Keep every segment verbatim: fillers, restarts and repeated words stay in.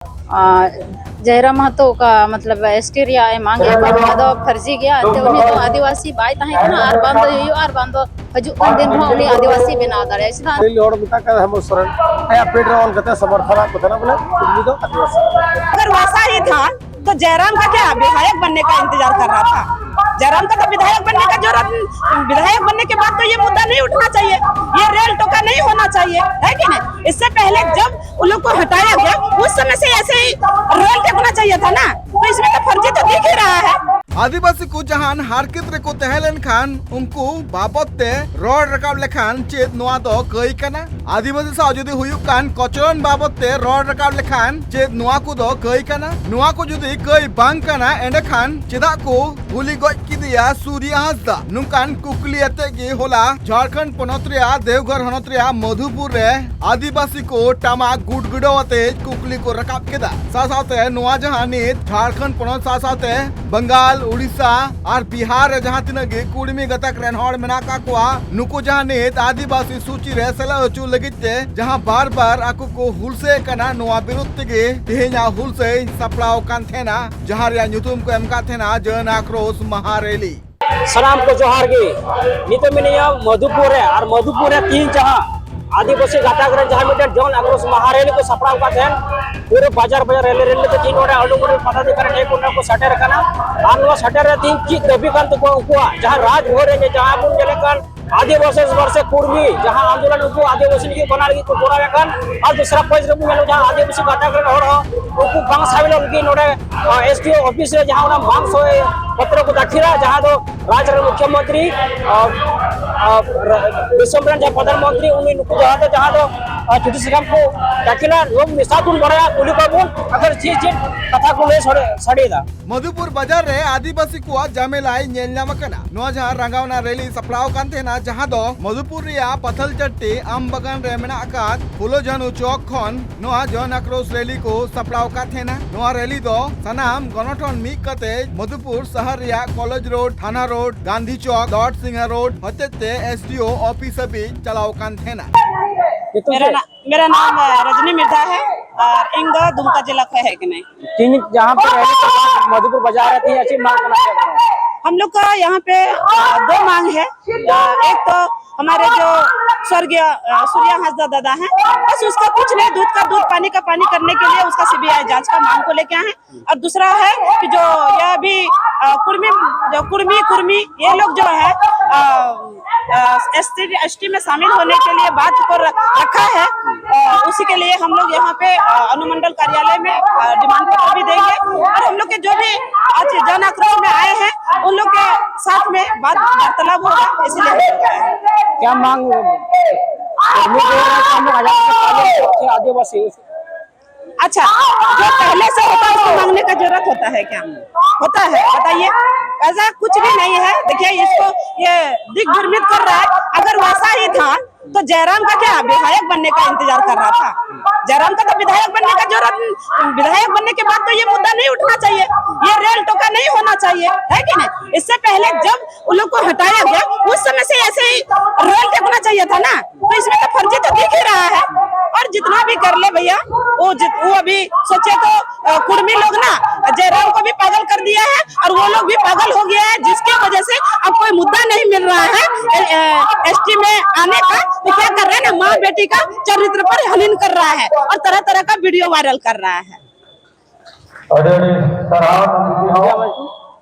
ᱟᱨ ᱡᱟᱭᱨᱟ ᱢᱟᱦᱟᱛᱚ ᱚᱠᱟ ᱢᱚᱛᱞᱚᱵ S T ᱨᱮᱭᱟᱜ ᱮᱢ ᱟᱸᱜᱮ ᱟᱠᱟᱫ, ᱚᱱᱟ ᱫᱚ ᱯᱷᱟᱨᱡᱤ ᱜᱮᱭᱟ᱾ ᱮᱱᱛᱮ ᱩᱱᱤ ᱫᱚ ᱟᱹᱫᱤᱵᱟᱹᱥᱤ ᱵᱟᱭ ᱛᱟᱦᱮᱸ ᱠᱟᱱᱟ ᱟᱨ ᱵᱟᱝ ᱫᱚ ᱦᱩᱭᱩᱜᱼᱟ ᱟᱨ ᱵᱟᱝ ᱫᱚ ᱦᱤᱡᱩᱜ ᱠᱟᱱ ᱫᱤᱱ ᱨᱮᱦᱚᱸ ᱩᱱᱤ ᱟᱹᱫᱤᱵᱟᱹᱥᱤ ᱵᱮᱱᱟᱣ ᱫᱟᱲᱮᱭᱟᱜᱼᱟ᱾ ᱪᱮᱫᱟᱜ? ᱯᱟᱹᱦᱤᱞ ᱦᱚᱲ ᱢᱮᱛᱟᱜ ᱠᱟᱱᱟ ᱦᱮᱢᱚᱱᱛ ᱥᱚᱨᱮᱱ, ᱟᱭᱟᱜ ᱯᱮᱴ ᱨᱮ ᱚᱞ ᱠᱟᱛᱮ ᱥᱚᱢᱚᱨᱛᱷᱚᱱ ᱟᱜ ᱠᱚ ᱛᱟᱦᱮᱱᱟ ᱵᱚᱞᱮ ᱩᱱᱤ ᱫᱚ ᱟᱹᱫᱤᱵᱟᱹᱥᱤ᱾ अगर वैसा ही था तो जयराम का क्या विधायक बनने का इंतजार कर रहा था? जयराम का तो विधायक बनने का जरूरत, विधायक बनने के बाद तो ये मुद्दा नहीं उठना चाहिए, ये रेल टोका नहीं होना चाहिए, है कि नहीं? इससे पहले जब उन लोग को हटाया गया, उस समय से ऐसे ही रेल टोकना चाहिए था ना, तो इसमें तो फर्जी तो दिख ही रहा है। ᱟᱹᱫᱤᱵᱟᱹᱥᱤ ᱠᱚ ᱡᱟᱦᱟᱱ ᱦᱟᱨᱠᱮᱛ ᱨᱮᱠᱚ ᱛᱟᱦᱮᱸ ᱞᱮᱱᱠᱷᱟᱱ ᱩᱱᱠᱩ ᱵᱟᱵᱚᱫ ᱛᱮ ᱨᱚᱲ ᱨᱟᱠᱟᱵ ᱞᱮᱠᱷᱟᱱ ᱪᱮᱫ ᱱᱚᱣᱟ ᱫᱚ ᱠᱟᱹᱭ ᱠᱟᱱᱟ? ᱟᱹᱫᱤᱵᱟᱹᱥᱤ ᱥᱟᱶ ᱡᱩᱫᱤ ᱦᱩᱭᱩᱜ ᱠᱟᱱ ᱠᱚᱪᱞᱚᱱ ᱵᱟᱵᱚᱫ ᱛᱮ ᱨᱚᱲ ᱨᱟᱠᱟᱵ ᱞᱮᱠᱷᱟᱱ ᱪᱮᱫ ᱱᱚᱣᱟ ᱠᱚᱫᱚ ᱠᱟᱹᱭ ᱠᱟᱱᱟ? ᱱᱚᱣᱟ ᱠᱚ ᱡᱩᱫᱤ ᱠᱟᱹᱭ ᱵᱟᱝ ᱠᱟᱱᱟ, ᱮᱸᱰᱮᱠᱷᱟᱱ ᱪᱮᱫᱟᱜ ᱠᱚ ᱜᱩᱞᱤ ᱜᱚᱡ ᱠᱮᱫᱮᱭᱟ ᱥᱩᱨᱭᱟ ᱦᱟᱸᱥᱫᱟ? ᱱᱚᱝᱠᱟᱱ ᱠᱩᱠᱞᱤ ᱟᱛᱮ ᱜᱮ ᱦᱚᱞᱟ ᱡᱷᱟᱲᱠᱷᱚᱸᱰ ᱯᱚᱱᱚᱛ ᱨᱮᱭᱟᱜ ᱫᱮᱣᱜᱷᱚᱨ ᱦᱚᱱᱚᱛ ᱨᱮᱭᱟᱜ ᱢᱚᱫᱷᱩᱯᱩᱨ ᱨᱮ ᱟᱹᱫᱤᱵᱟᱹᱥᱤ ᱠᱚ ᱴᱟᱢᱟᱠ ᱜᱩᱰᱜᱩᱰᱟᱹᱣ ᱟᱛᱮ ᱠᱩᱠᱞᱤ ᱠᱚ ᱨᱟᱠᱟᱵ ᱠᱮᱫᱟ᱾ ᱥᱟᱶ ᱥᱟᱶᱛᱮ ᱱᱚᱣᱟ ᱡᱟᱦᱟᱸ ᱱᱤᱛ ᱡᱷᱟᱲᱠᱷᱚᱸᱰ ᱯᱚᱱᱚᱛ ᱥᱟᱶ ᱥᱟᱶᱛᱮ ᱵᱟᱝᱜᱟᱞ, ᱩᱲᱤᱥᱥᱟ ᱟᱨ ᱵᱤᱦᱟᱨ ᱨᱮ ᱡᱟᱦᱟᱸ ᱛᱤᱱᱟᱹᱜ ᱜᱮ ᱠᱩᱲᱢᱤ ᱜᱟᱛᱟᱠ ᱨᱮᱱ ᱦᱚᱲ ᱢᱮᱱᱟᱜ ᱟᱠᱟᱫ ᱠᱚᱣᱟ, ᱱᱩᱠᱩ ᱡᱟᱦᱟᱸ ᱱᱤᱛ ᱟᱹᱫᱤᱵᱟᱹᱥᱤ ᱥᱩᱪᱤ ᱨᱮ ᱥᱮᱞᱮᱫ ᱦᱚᱪᱚ ᱞᱟᱹᱜᱤᱫ ᱛᱮ ᱡᱟᱦᱟᱸ ᱵᱟᱨ ᱵᱟᱨ ᱟᱠᱚ ᱠᱚ ᱦᱩᱞᱥᱟᱹᱭ ᱠᱟᱱᱟ, ᱱᱚᱣᱟ ᱵᱤᱨᱩᱫᱷ ᱛᱮᱜᱮ ᱛᱮᱦᱮᱧᱟᱜ ᱦᱩᱞᱥᱟᱹᱭ ᱥᱟᱯᱲᱟᱣ ᱟᱠᱟᱱ ᱛᱟᱦᱮᱱᱟ, ᱡᱟᱦᱟᱸ ᱨᱮᱭᱟᱜ ᱧᱩᱛᱩᱢ ᱠᱚ ᱮᱢ ᱟᱠᱟᱫ ᱛᱟᱦᱮᱱᱟ ᱡᱚᱱ ᱟᱠᱨᱳᱥ ᱢᱟᱦᱟ ᱨᱮᱞᱤ᱾ ᱥᱟᱱᱟᱢ ᱠᱚ ᱡᱚᱦᱟᱨ ᱜᱮ᱾ ᱱᱤᱛᱚᱜ ᱢᱤᱱᱟᱹᱧᱟ ᱢᱚᱫᱷᱩᱯᱩᱨ ᱨᱮ, ᱟᱨ ᱢᱚᱫᱷᱩᱯᱩᱨ ᱨᱮ ᱛᱤᱦᱤᱧ ᱡᱟᱦᱟᱸ ᱟᱹᱫᱤᱵᱟᱹᱥᱤ ᱜᱟᱛᱟᱠ ᱨᱮᱱ ᱡᱟᱦᱟᱸ ᱢᱤᱫᱴᱮᱱ ᱡᱚᱱ ᱟᱠᱨᱳᱥ ᱢᱟᱦᱟ ᱨᱮᱞᱤ ᱠᱚ ᱥᱟᱯᱲᱟᱣ ᱟᱠᱟᱫ ᱛᱟᱦᱮᱱ, ᱯᱩᱨᱟᱹ ᱵᱟᱡᱟᱨ ᱵᱟᱡᱟᱨ ᱨᱮᱞᱤ ᱨᱮᱞᱤ ᱛᱮ ᱛᱤᱦᱤᱧ ᱱᱚᱰᱮ ᱟᱹᱞᱩ ᱢᱩᱰᱩ ᱯᱟᱛᱟ ᱫᱚᱠᱟᱱ ᱨᱮ ᱴᱷᱮᱱ ᱠᱚ ᱥᱮᱴᱮᱨ ᱟᱠᱟᱱᱟ᱾ ᱟᱨ ᱱᱚᱣᱟ ᱥᱮᱴᱮᱨ ᱨᱮ ᱛᱤᱦᱤᱧ ᱪᱮᱫ ᱫᱟᱹᱵᱤ ᱠᱟᱱ ᱛᱟᱠᱚᱣᱟ ᱩᱱᱠᱩᱣᱟᱜ? ᱡᱟᱦᱟᱸ ᱨᱟᱡᱽ ᱵᱷᱚᱵᱚᱱ ᱨᱮ ᱡᱟᱦᱟᱸ ᱵᱚᱱ ᱧᱮᱞᱮᱫ ᱠᱟᱱ ᱟᱹᱫᱤᱵᱟᱹᱥᱤ ᱵᱚᱨᱥᱮ ᱠᱩᱲᱢᱤ ᱡᱟᱦᱟᱸ ᱟᱱᱫᱳᱞᱚᱱ ᱩᱱᱠᱩ ᱟᱹᱫᱤᱵᱟᱹᱥᱤ ᱞᱟᱹᱜᱤᱫ ᱵᱟᱱᱟᱣ ᱞᱟᱹᱜᱤᱫ ᱠᱚ ᱠᱚᱨᱟᱣᱮᱫ ᱠᱟᱱ, ᱟᱨ ᱫᱚᱥᱨᱟ ᱯᱚᱭᱮᱱᱴ ᱨᱮ ᱵᱚᱱ ᱧᱮᱞᱟ ᱡᱟᱦᱟᱸ ᱟᱹᱫᱤᱵᱟᱹᱥᱤ ᱜᱟᱛᱟᱠ ᱨᱮᱱ ᱦᱚᱲ ᱦᱚᱸ ᱩᱱᱠᱩ ᱵᱟᱝ ᱥᱟᱵ ᱞᱟᱹᱜᱤᱫ ᱱᱚᱰᱮ ᱮᱥ ᱰᱤ ᱳ ᱚᱯᱷᱤᱥ ᱨᱮ ᱡᱟᱦᱟᱸ ᱚᱱᱟ ᱢᱟᱝ ᱥᱚᱭ ᱯᱚᱛᱨᱚ ᱠᱚ ᱫᱟᱹᱠᱷᱤᱞᱟ, ᱡᱟᱦᱟᱸ ᱫᱚ ᱨᱟᱡᱽ ᱨᱮᱱ ᱢᱩᱠᱷᱭᱚ ᱢᱚᱱᱛᱨᱤ, ᱟᱨ, ᱟᱨ, ᱫᱤᱥᱚᱢ ᱨᱮᱱ ᱡᱟᱦᱟᱸ ᱯᱨᱚᱫᱷᱟᱱ ᱢᱚᱱᱛᱨᱤ, ᱩᱱᱤ ᱱᱩᱠᱩ ᱡᱟᱦᱟᱸ ᱫᱚ, ᱡᱟᱦᱟᱸ ᱫᱚ, ᱟᱨ, ᱪᱩᱴᱤ ᱥᱟᱠᱟᱢ ᱠᱚ ᱫᱟᱹᱠᱷᱤᱞᱟ, ᱱᱚᱣᱟ ᱢᱮᱥᱟ ᱵᱚᱱ ᱵᱟᱲᱟᱭᱟ, ᱠᱩᱞᱤ ᱠᱚᱣᱟ ᱵᱚᱱ, ᱟᱫᱚ ᱪᱮᱫ ᱪᱮᱫ ᱠᱟᱛᱷᱟ ᱠᱚ ᱞᱟᱹᱭ ᱥᱟᱰᱮ, ᱥᱟᱰᱮᱭᱮᱫᱟ᱾ ᱢᱚᱫᱷᱩᱯᱩᱨ ᱵᱟᱡᱟᱨ ᱨᱮ ᱟᱹᱫᱤᱵᱟᱹᱥᱤ ᱠᱚᱣᱟᱜ ᱡᱟᱢᱮᱞᱟᱭ ᱧᱮᱞ ᱧᱟᱢ ᱟᱠᱟᱱᱟ᱾ ᱱᱚᱣᱟ ᱡᱟᱦᱟᱸ ᱨᱟᱸᱜᱟᱣᱱᱟ ᱨᱮᱞᱤ ᱥᱟᱯᱲᱟᱣ ᱟᱠᱟᱱ ᱛᱟᱦᱮᱱᱟ, ᱡᱟᱦᱟᱸ ᱫᱚ ᱢᱚᱫᱷᱩᱯᱩᱨ ᱨᱮᱭᱟᱜ ᱯᱟᱛᱷᱟᱞᱪᱟᱴᱴᱤ ᱟᱢ ᱵᱟᱜᱟᱱ ᱨᱮ ᱢᱮᱱᱟᱜ ᱟᱠᱟᱫ ᱯᱷᱩᱞᱳ ᱡᱷᱟᱱᱩ ᱪᱚᱠ ᱠᱷᱚᱱ ᱱᱚᱣᱟ ᱡᱚᱱ ᱟᱠᱨᱳᱥ ᱨᱮᱞᱤ ᱠᱚ ᱥᱟᱯᱲᱟᱣ ᱟᱠᱟᱫ ᱛᱟᱦᱮᱱᱟ᱾ ᱱᱚᱣᱟ ᱨᱮᱞᱤ ᱫᱚ ᱥᱟᱱᱟᱢ ᱜᱚᱱᱚᱴᱷᱚᱱ ᱢᱤᱫ ᱠᱟᱛᱮ ᱢᱚᱫᱷᱩᱯᱩᱨ ᱥᱟᱦᱟᱨ ᱨᱮᱭᱟᱜ ᱠᱚᱞᱮᱡᱽ ᱨᱳᱰ, ᱛᱷᱟᱱᱟ ᱨᱳᱰ, ᱜᱟᱱᱫᱷᱤ ᱪᱚᱠ, ᱫᱚᱨ ᱥᱤᱝᱦᱟ ᱨᱳᱰ ᱦᱚᱛᱮᱛᱮ ᱮᱥ ᱰᱤ ᱳ ᱚᱯᱷᱤᱥ ᱦᱟᱹᱵᱤᱡ ᱪᱟᱞᱟᱣ ᱟᱠᱟᱱ ᱛᱟᱦᱮᱱᱟ᱾ ᱧᱩᱛᱩᱢ ᱢᱮᱨᱟ ᱪᱮᱫ? ᱱᱟ-, ᱢᱮᱨᱟ ᱱᱟᱢ, ᱟᱸ, ᱨᱚᱡᱽᱱᱤ ᱢᱤᱨᱫᱷᱟ ᱦᱮ᱾ ᱟᱨ ᱤᱧ ᱫᱚ ᱫᱩᱢᱠᱟ ᱡᱮᱞᱟ ᱠᱷᱚᱱ ᱦᱮᱡ ᱠᱟᱹᱱᱟᱹᱧ᱾ ᱛᱮᱦᱮᱧ ᱡᱟᱦᱟᱸ ᱯᱮ ᱨᱮᱞᱤ ᱠᱚ ᱢᱚᱫᱷᱩᱯᱩᱨ ᱵᱟᱡᱟᱨ ᱨᱮ ᱛᱮᱦᱮᱧ ᱪᱮᱫ ᱢᱟᱜ ᱠᱟᱱᱟ ᱪᱮᱫ ᱠᱟᱱᱟ? हम लोग का यहाँ पे, अ, दो मांग है। अ, एक तो हमारे जो स्वर्गीय, अ, सूर्या हांसदा दादा हैं, बस उसका कुछ नहीं, दूध का दूध, पानी का पानी करने के लिए उसका सीबीआई जांच का मांग को लेके आए हैं। और दूसरा है कि जो यह भी, अ, कुर्मी, जो कुर्मी, कुर्मी, ये लोग जो है, अ, अ, एसटी, एसटी में शामिल होने के लिए बात को र-, रखा है, अ, उसी के लिए हम लोग यहाँ पे, अ, अनुमंडल कार्यालय में, अ, डिमांड पत्र भी देंगे और हम लोग के जो भी आज जन आक्रोश में आए हैं, उन लोग के साथ में बात वार्तालाप होगा, इसलिए हम लोग आए हैं। क्या मांग? कर्मी बोल रहे हैं कि हम लोग आजादी से पहले से आदिवासी। अच्छा, जो पहले से होता है उसको मांगने का जरूरत होता है क्या? होता है, बताइए। ऐसा कुछ भी नहीं है। देखिए, इसको ये दिग्भ्रमित कर रहा है। अगर वैसा ही था तो जयराम का क्या विधायक बनने का इंतजार कर रहा था? जयराम का तो विधायक बनने का जरूरत, विधायक बनने के बाद तो ये मुद्दा नहीं उठना चाहिए, ये रेल टोका नहीं होना चाहिए, है कि नहीं? इससे पहले जब उन लोग को हटाया गया, उस समय से ऐसे ही रेल टोकना चाहिए था ना। तो इसमें तो फर्जी तो दिख ही रहा है। और जितना भी कर ले भैया, वो जित, वो अभी सोचे तो, अ, कुर्मी लोग ना जयराम को भी पागल कर दिया है और वो लोग भी पागल हो गया है, जिसके वजह से अब कोई मुद्दा नहीं मिल रहा है। एसटी में आने का तो क्या कर रहे हैं ना, माँ बेटी का चरित्र पर हनन कर रहा है और तरह तरह का वीडियो वायरल कर रहा है। ᱟᱹᱰᱤ ᱟᱹᱰᱤ ᱥᱟᱨᱦᱟᱣ᱾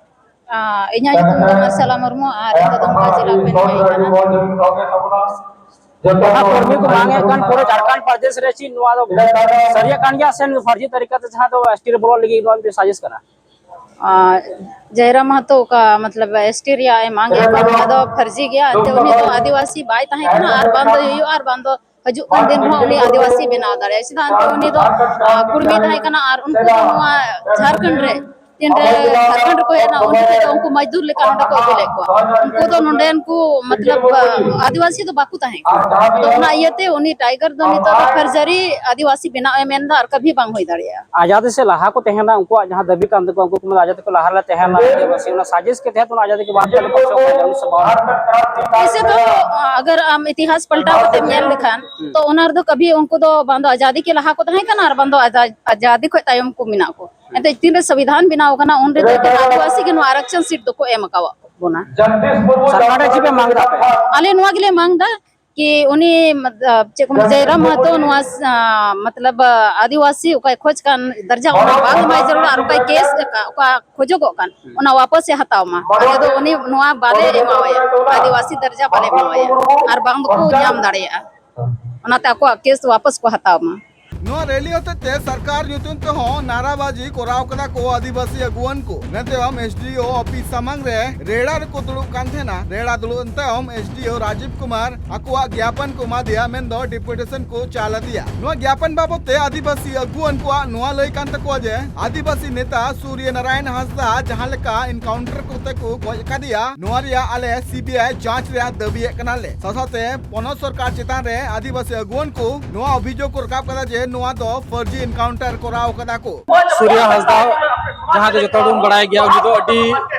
ᱟᱨ ᱤᱧᱟᱹᱜ ᱧᱩᱛᱩᱢ ᱫᱚ ᱢᱟᱨᱥᱟᱞᱟ ᱢᱩᱨᱢᱩ ᱟᱨ ᱤᱧ ᱫᱚ ᱫᱩᱢᱠᱟ ᱡᱮᱞᱟ ᱠᱷᱚᱱ ᱦᱮᱡ ᱟᱠᱟᱱᱟ᱾ ᱡᱟᱦᱟᱸ ᱠᱚᱨᱢᱤ ᱠᱚ ᱢᱟᱜᱮᱫ ᱠᱟᱱ ᱯᱩᱨᱟᱹ ᱡᱷᱟᱲᱠᱷᱚᱸᱰ ᱯᱨᱚᱫᱮᱥ ᱨᱮ, ᱪᱮᱫ ᱱᱚᱣᱟ ᱫᱚ ᱥᱟᱹᱨᱤᱭᱟᱜ ᱠᱟᱱ ᱜᱮᱭᱟ ᱥᱮ ᱯᱷᱟᱨᱡᱤ ᱛᱟᱹᱨᱤᱠᱟ ᱛᱮ ᱡᱟᱦᱟᱸ ᱫᱚ ᱮᱥᱴᱤ ᱨᱮ ᱵᱚᱞᱚᱜ ᱞᱟᱹᱜᱤᱫ ᱱᱚᱣᱟ ᱢᱤᱫᱴᱮᱱ ᱥᱟᱡᱮᱥ ᱠᱟᱱᱟ? ᱟᱨ ᱡᱟᱭᱨᱟ ᱢᱟᱦᱟᱛᱚ ᱚᱠᱟ ᱢᱚᱛᱞᱚᱵ ᱮᱥᱴᱤ ᱨᱮᱭᱟᱜ ᱮ ᱢᱟᱜᱮᱫ ᱠᱟᱱ, ᱚᱱᱟ ᱫᱚ ᱯᱷᱟᱨᱡᱤ ᱜᱮᱭᱟ᱾ ᱮᱱᱛᱮ ᱩᱱᱤ ᱫᱚ ᱟᱹᱫᱤᱵᱟᱹᱥᱤ ᱵᱟᱭ ᱛᱟᱦᱮᱸ ᱠᱟᱱᱟ ᱟᱨ ᱵᱟᱝ ᱫᱚ ᱦᱩᱭᱩᱜᱼᱟ ᱟᱨ ᱵᱟᱝ ᱫᱚ ᱦᱤᱡᱩᱜ ᱠᱟᱱ ᱫᱤᱱ ᱨᱮᱦᱚᱸ ᱩᱱᱤ ᱟᱹᱫᱤᱵᱟᱹᱥᱤ ᱵᱮᱱᱟᱣ ᱫᱟᱲᱮᱭᱟᱜᱼᱟ᱾ ᱪᱮᱫᱟᱜ ᱮᱱᱛᱮ ᱩᱱᱤ ᱫᱚ, ᱟᱨ ᱠᱩᱲᱢᱤ ᱛᱟᱦᱮᱸ ᱠᱟᱱᱟ ᱟᱨ ᱩᱱᱠᱩ ᱫᱚ ᱱᱚᱣᱟ ᱡᱷᱟᱲᱠᱷᱚᱸᱰ ᱨᱮ ᱛᱤᱱᱨᱮ ᱡᱷᱟᱲᱠᱷᱚᱸᱰ ᱨᱮᱠᱚ ᱦᱮᱡ ᱮᱱᱟ, ᱩᱱ ᱡᱚᱠᱷᱚᱡ ᱫᱚ ᱩᱱᱠᱩ ᱢᱚᱡᱫᱩᱨ ᱞᱮᱠᱟ ᱱᱚᱰᱮ ᱠᱚ ᱟᱹᱜᱩ ᱞᱮᱫ ᱠᱚᱣᱟ᱾ ᱩᱱᱠᱩ ᱫᱚ ᱱᱚᱰᱮᱱ ᱠᱚ, ᱢᱚᱛᱞᱚᱵ, ᱟᱹᱫᱤᱵᱟᱹᱥᱤ ᱫᱚ ᱵᱟᱠᱚ ᱛᱟᱦᱮᱸ ᱠᱟᱱᱟ᱾ ᱟᱫᱚ ᱚᱱᱟ ᱤᱭᱟᱹᱛᱮ ᱩᱱᱤ ᱴᱟᱭᱜᱟᱨ ᱫᱚ ᱱᱤᱛᱚᱜ ᱫᱚ ᱯᱷᱚᱨᱡᱟᱨᱤ ᱟᱹᱫᱤᱵᱟᱹᱥᱤ ᱵᱮᱱᱟᱣ ᱮ ᱢᱮᱱᱫᱟ, ᱟᱨ ᱠᱟᱵᱷᱤ ᱵᱟᱝ ᱦᱩᱭ ᱫᱟᱲᱮᱭᱟᱜᱼᱟ᱾ ᱟᱡᱟᱫᱤ ᱥᱮ ᱞᱟᱦᱟ ᱠᱚ ᱛᱟᱦᱮᱸ ᱞᱮᱱᱟ, ᱩᱱᱠᱩᱣᱟᱜ ᱡᱟᱦᱟᱸ ᱫᱟᱹᱵᱤ ᱠᱟᱱ ᱛᱟᱠᱚᱣᱟ, ᱩᱱᱠᱩ ᱠᱚ ᱢᱮᱱᱟ ᱟᱡᱟᱫᱤ ᱠᱚ ᱞᱟᱦᱟ ᱨᱮᱞᱮ ᱛᱟᱦᱮᱸ ᱞᱮᱱᱟ, ᱟᱹᱫᱤᱵᱟᱹᱥᱤ ᱚᱱᱟ ᱥᱟᱡᱮᱥ ᱜᱮ ᱛᱟᱦᱮᱸ ᱠᱟᱱᱟ, ᱟᱡᱟᱫᱤ ᱠᱚ ᱵᱟᱝ ᱛᱟᱦᱮᱸ ᱞᱮᱱᱟ, ᱯᱟᱥᱮ ᱚᱠᱚᱭ ᱡᱟᱹᱱᱩ ᱥᱮ ᱵᱟᱝ᱾ ᱮᱭᱥᱮ ᱛᱚ, ᱟᱜᱟᱨ ᱟᱢ ᱤᱛᱤᱦᱟᱥ ᱯᱟᱞᱴᱟᱣ ᱠᱟᱛᱮᱢ ᱧᱮᱞ ᱞᱮᱠᱷᱟᱱ, ᱛᱚ ᱚᱱᱟ ᱨᱮᱫᱚ ᱠᱟᱵᱷᱤ ᱩᱱᱠᱩ ᱫᱚ ᱵᱟᱝ ᱫᱚ ᱟᱡᱟᱫᱤ ᱠᱮ ᱞᱟᱦᱟ ᱠᱚ ᱛᱟᱦᱮᱸ ᱠᱟᱱᱟ, ᱟᱨ ᱵᱟᱝ ᱫᱚ ᱟᱡᱟ-, ᱟᱡᱟᱫᱤ ᱠᱷᱚᱡ ᱛᱟᱭᱚᱢ ᱠᱚ ᱢᱮᱱᱟᱜ ᱠᱚ᱾ ᱮᱱᱛᱮ ᱛᱤᱱᱨᱮ ᱥᱚᱝᱵᱤᱫᱷᱟᱱ ᱵᱮᱱᱟᱣ ᱠᱟᱱᱟ, ᱩᱱ ᱨᱮᱫᱚ ᱮᱠᱮᱱ ᱟᱹᱫᱤᱵᱟᱹᱥᱤ ᱜᱮ ᱱᱚᱣᱟ ᱟᱨᱟᱠᱥᱚᱱ ᱥᱤᱴ ᱫᱚᱠᱚ ᱮᱢ ᱟᱠᱟᱣᱟᱫ ᱵᱚᱱᱟ᱾ ᱥᱚᱨᱠᱟᱨ ᱴᱷᱮᱱ ᱪᱮᱫ ᱯᱮ ᱢᱟᱝ ᱫᱟ ᱟᱯᱮ? ᱟᱞᱮ ᱱᱚᱣᱟ ᱜᱮᱞᱮ ᱢᱟᱝ ᱫᱟ ᱠᱤ ᱩᱱᱤ, ᱢᱚᱛᱞᱚᱵ, ᱪᱮᱫ ᱠᱚ ᱢᱮᱱᱟ, ᱡᱟᱭᱨᱟᱢ ᱢᱟᱦᱟᱛᱚ ᱱᱚᱣᱟ, ᱟ, ᱢᱚᱛᱞᱚᱵ, ᱟᱹᱫᱤᱵᱟᱹᱥᱤ ᱚᱠᱟᱭ ᱠᱷᱚᱡᱽ ᱠᱟᱱ ᱫᱟᱨᱡᱟ, ᱚᱱᱟ ᱵᱟᱝ ᱮᱢᱟᱭ ᱡᱟᱹᱨᱩᱲᱟ, ᱟᱨ ᱚᱠᱟᱭ ᱠᱮᱥ ᱟᱠᱟᱫ, ᱚᱠᱟ ᱠᱷᱚᱡᱚᱜᱚᱜ ᱠᱟᱱ, ᱚᱱᱟ ᱣᱟᱯᱟᱥ ᱮ ᱦᱟᱛᱟᱣ ᱢᱟ᱾ ᱟᱞᱮ ᱫᱚ ᱩᱱᱤ ᱱᱚᱣᱟ ᱵᱟᱞᱮ ᱮᱢᱟᱣᱟᱭᱟ, ᱟᱹᱫᱤᱵᱟᱹᱥᱤ ᱫᱟᱨᱡᱟ ᱵᱟᱞᱮ ᱮᱢᱟᱣᱟᱭᱟ, ᱟᱨ ᱵᱟᱝ ᱫᱚᱠᱚ ᱧᱟᱢ ᱫᱟᱲᱮᱭᱟᱜᱼᱟ᱾ ᱚᱱᱟᱛᱮ ᱟᱠᱚᱣᱟᱜ ᱠᱮᱥ ᱣᱟᱯᱟᱥ ᱠᱚ ᱦᱟᱛᱟᱣ ᱢᱟ᱾ ᱱᱚᱣᱟ ᱨᱮᱞᱤ ᱦᱚᱛᱮᱛᱮ ᱥᱚᱨᱠᱟᱨ ᱧᱩᱛᱩᱢ ᱛᱮᱦᱚᱸ ᱱᱟᱨᱟᱵᱟᱡᱤ ᱠᱚᱨᱟᱣ ᱠᱟᱫᱟ ᱠᱚ ᱟᱹᱫᱤᱵᱟᱹᱥᱤ ᱟᱹᱜᱩᱣᱟᱹᱱ ᱠᱚ᱾ ᱤᱱᱟᱹ ᱛᱟᱭᱚᱢ ᱮᱥ ᱰᱤ ᱳ ᱚᱯᱷᱤᱥ ᱥᱟᱢᱟᱝ ᱨᱮ ᱨᱮᱲᱟ ᱨᱮᱠᱚ ᱫᱩᱲᱩᱵ ᱠᱟᱱ ᱛᱟᱦᱮᱱᱟ᱾ ᱨᱮᱲᱟ ᱫᱩᱲᱩᱵ ᱛᱟᱭᱚᱢ ᱮᱥ ᱰᱤ ᱳ ᱨᱟᱡᱤᱵᱽ ᱠᱩᱢᱟᱨ ᱟᱠᱚᱣᱟᱜ ᱜᱮᱭᱟᱯᱚᱱ ᱠᱚ ᱮᱢᱟ ᱫᱮᱭᱟ, ᱢᱮᱱᱫᱚ ᱰᱮᱯᱩᱴᱮᱥᱚᱱ ᱠᱚ ᱪᱟᱞ ᱟᱫᱮᱭᱟ᱾ ᱱᱚᱣᱟ ᱜᱮᱭᱟᱯᱚᱱ ᱵᱟᱵᱚᱛ ᱛᱮ ᱟᱹᱫᱤᱵᱟᱹᱥᱤ ᱟᱹᱜᱩᱣᱟᱹᱱ ᱠᱚᱣᱟᱜ ᱱᱚᱣᱟ ᱞᱟᱹᱭ ᱠᱟᱱ ᱛᱟᱠᱚᱣᱟ ᱡᱮ ᱟᱹᱫᱤᱵᱟᱹᱥᱤ ᱱᱮᱛᱟ ᱥᱩᱨᱭᱚ ᱱᱟᱨᱟᱭᱚᱱ ᱦᱟᱸᱥᱫᱟ ᱡᱟᱦᱟᱸ ᱞᱮᱠᱟ ᱮᱱᱠᱟᱣᱩᱱᱴᱟᱨ ᱠᱚᱛᱮ ᱠᱚ ᱜᱚᱡ ᱟᱠᱟᱫᱮᱭᱟ, ᱱᱚᱣᱟ ᱨᱮᱭᱟᱜ ᱟᱞᱮ ᱥᱤ ᱵᱤ ᱟᱭ ᱡᱟᱸᱪ ᱨᱮᱭᱟᱜ ᱫᱟᱹᱵᱤᱭᱮᱫ ᱠᱟᱱᱟᱞᱮ᱾ ᱥᱟᱶ ᱥᱟᱶᱛᱮ ᱯᱚᱱᱚᱛ ᱥᱚᱨᱠᱟᱨ ᱪᱮᱛᱟᱱ ᱨᱮ ᱟᱹᱫᱤᱵᱟᱹᱥᱤ ᱟᱹᱜᱩᱣᱟᱹᱱ ᱠᱚ ᱱᱚᱣᱟ ᱚᱵᱷᱤᱡᱳᱜᱽ ᱠᱚ ᱨᱟᱠᱟᱵ ᱠᱟᱫᱟ ᱡᱮ ᱱᱚᱣᱟ ᱫᱚ ᱯᱷᱟᱹᱨᱡᱤ ᱮᱱᱠᱟᱣᱩᱱᱴᱟᱨ ᱠᱚᱨᱟᱣ ᱠᱟᱫᱟ ᱠᱚ᱾ ᱥᱩᱨᱭᱟ ᱦᱟᱸᱥᱫᱟ, ᱡᱟᱦᱟᱸ ᱫᱚ ᱡᱚᱛᱚ ᱦᱚᱲ ᱵᱚᱱ ᱵᱟᱲᱟᱭ ᱜᱮᱭᱟ, ᱩᱱᱤ ᱫᱚ ᱟᱹᱰᱤ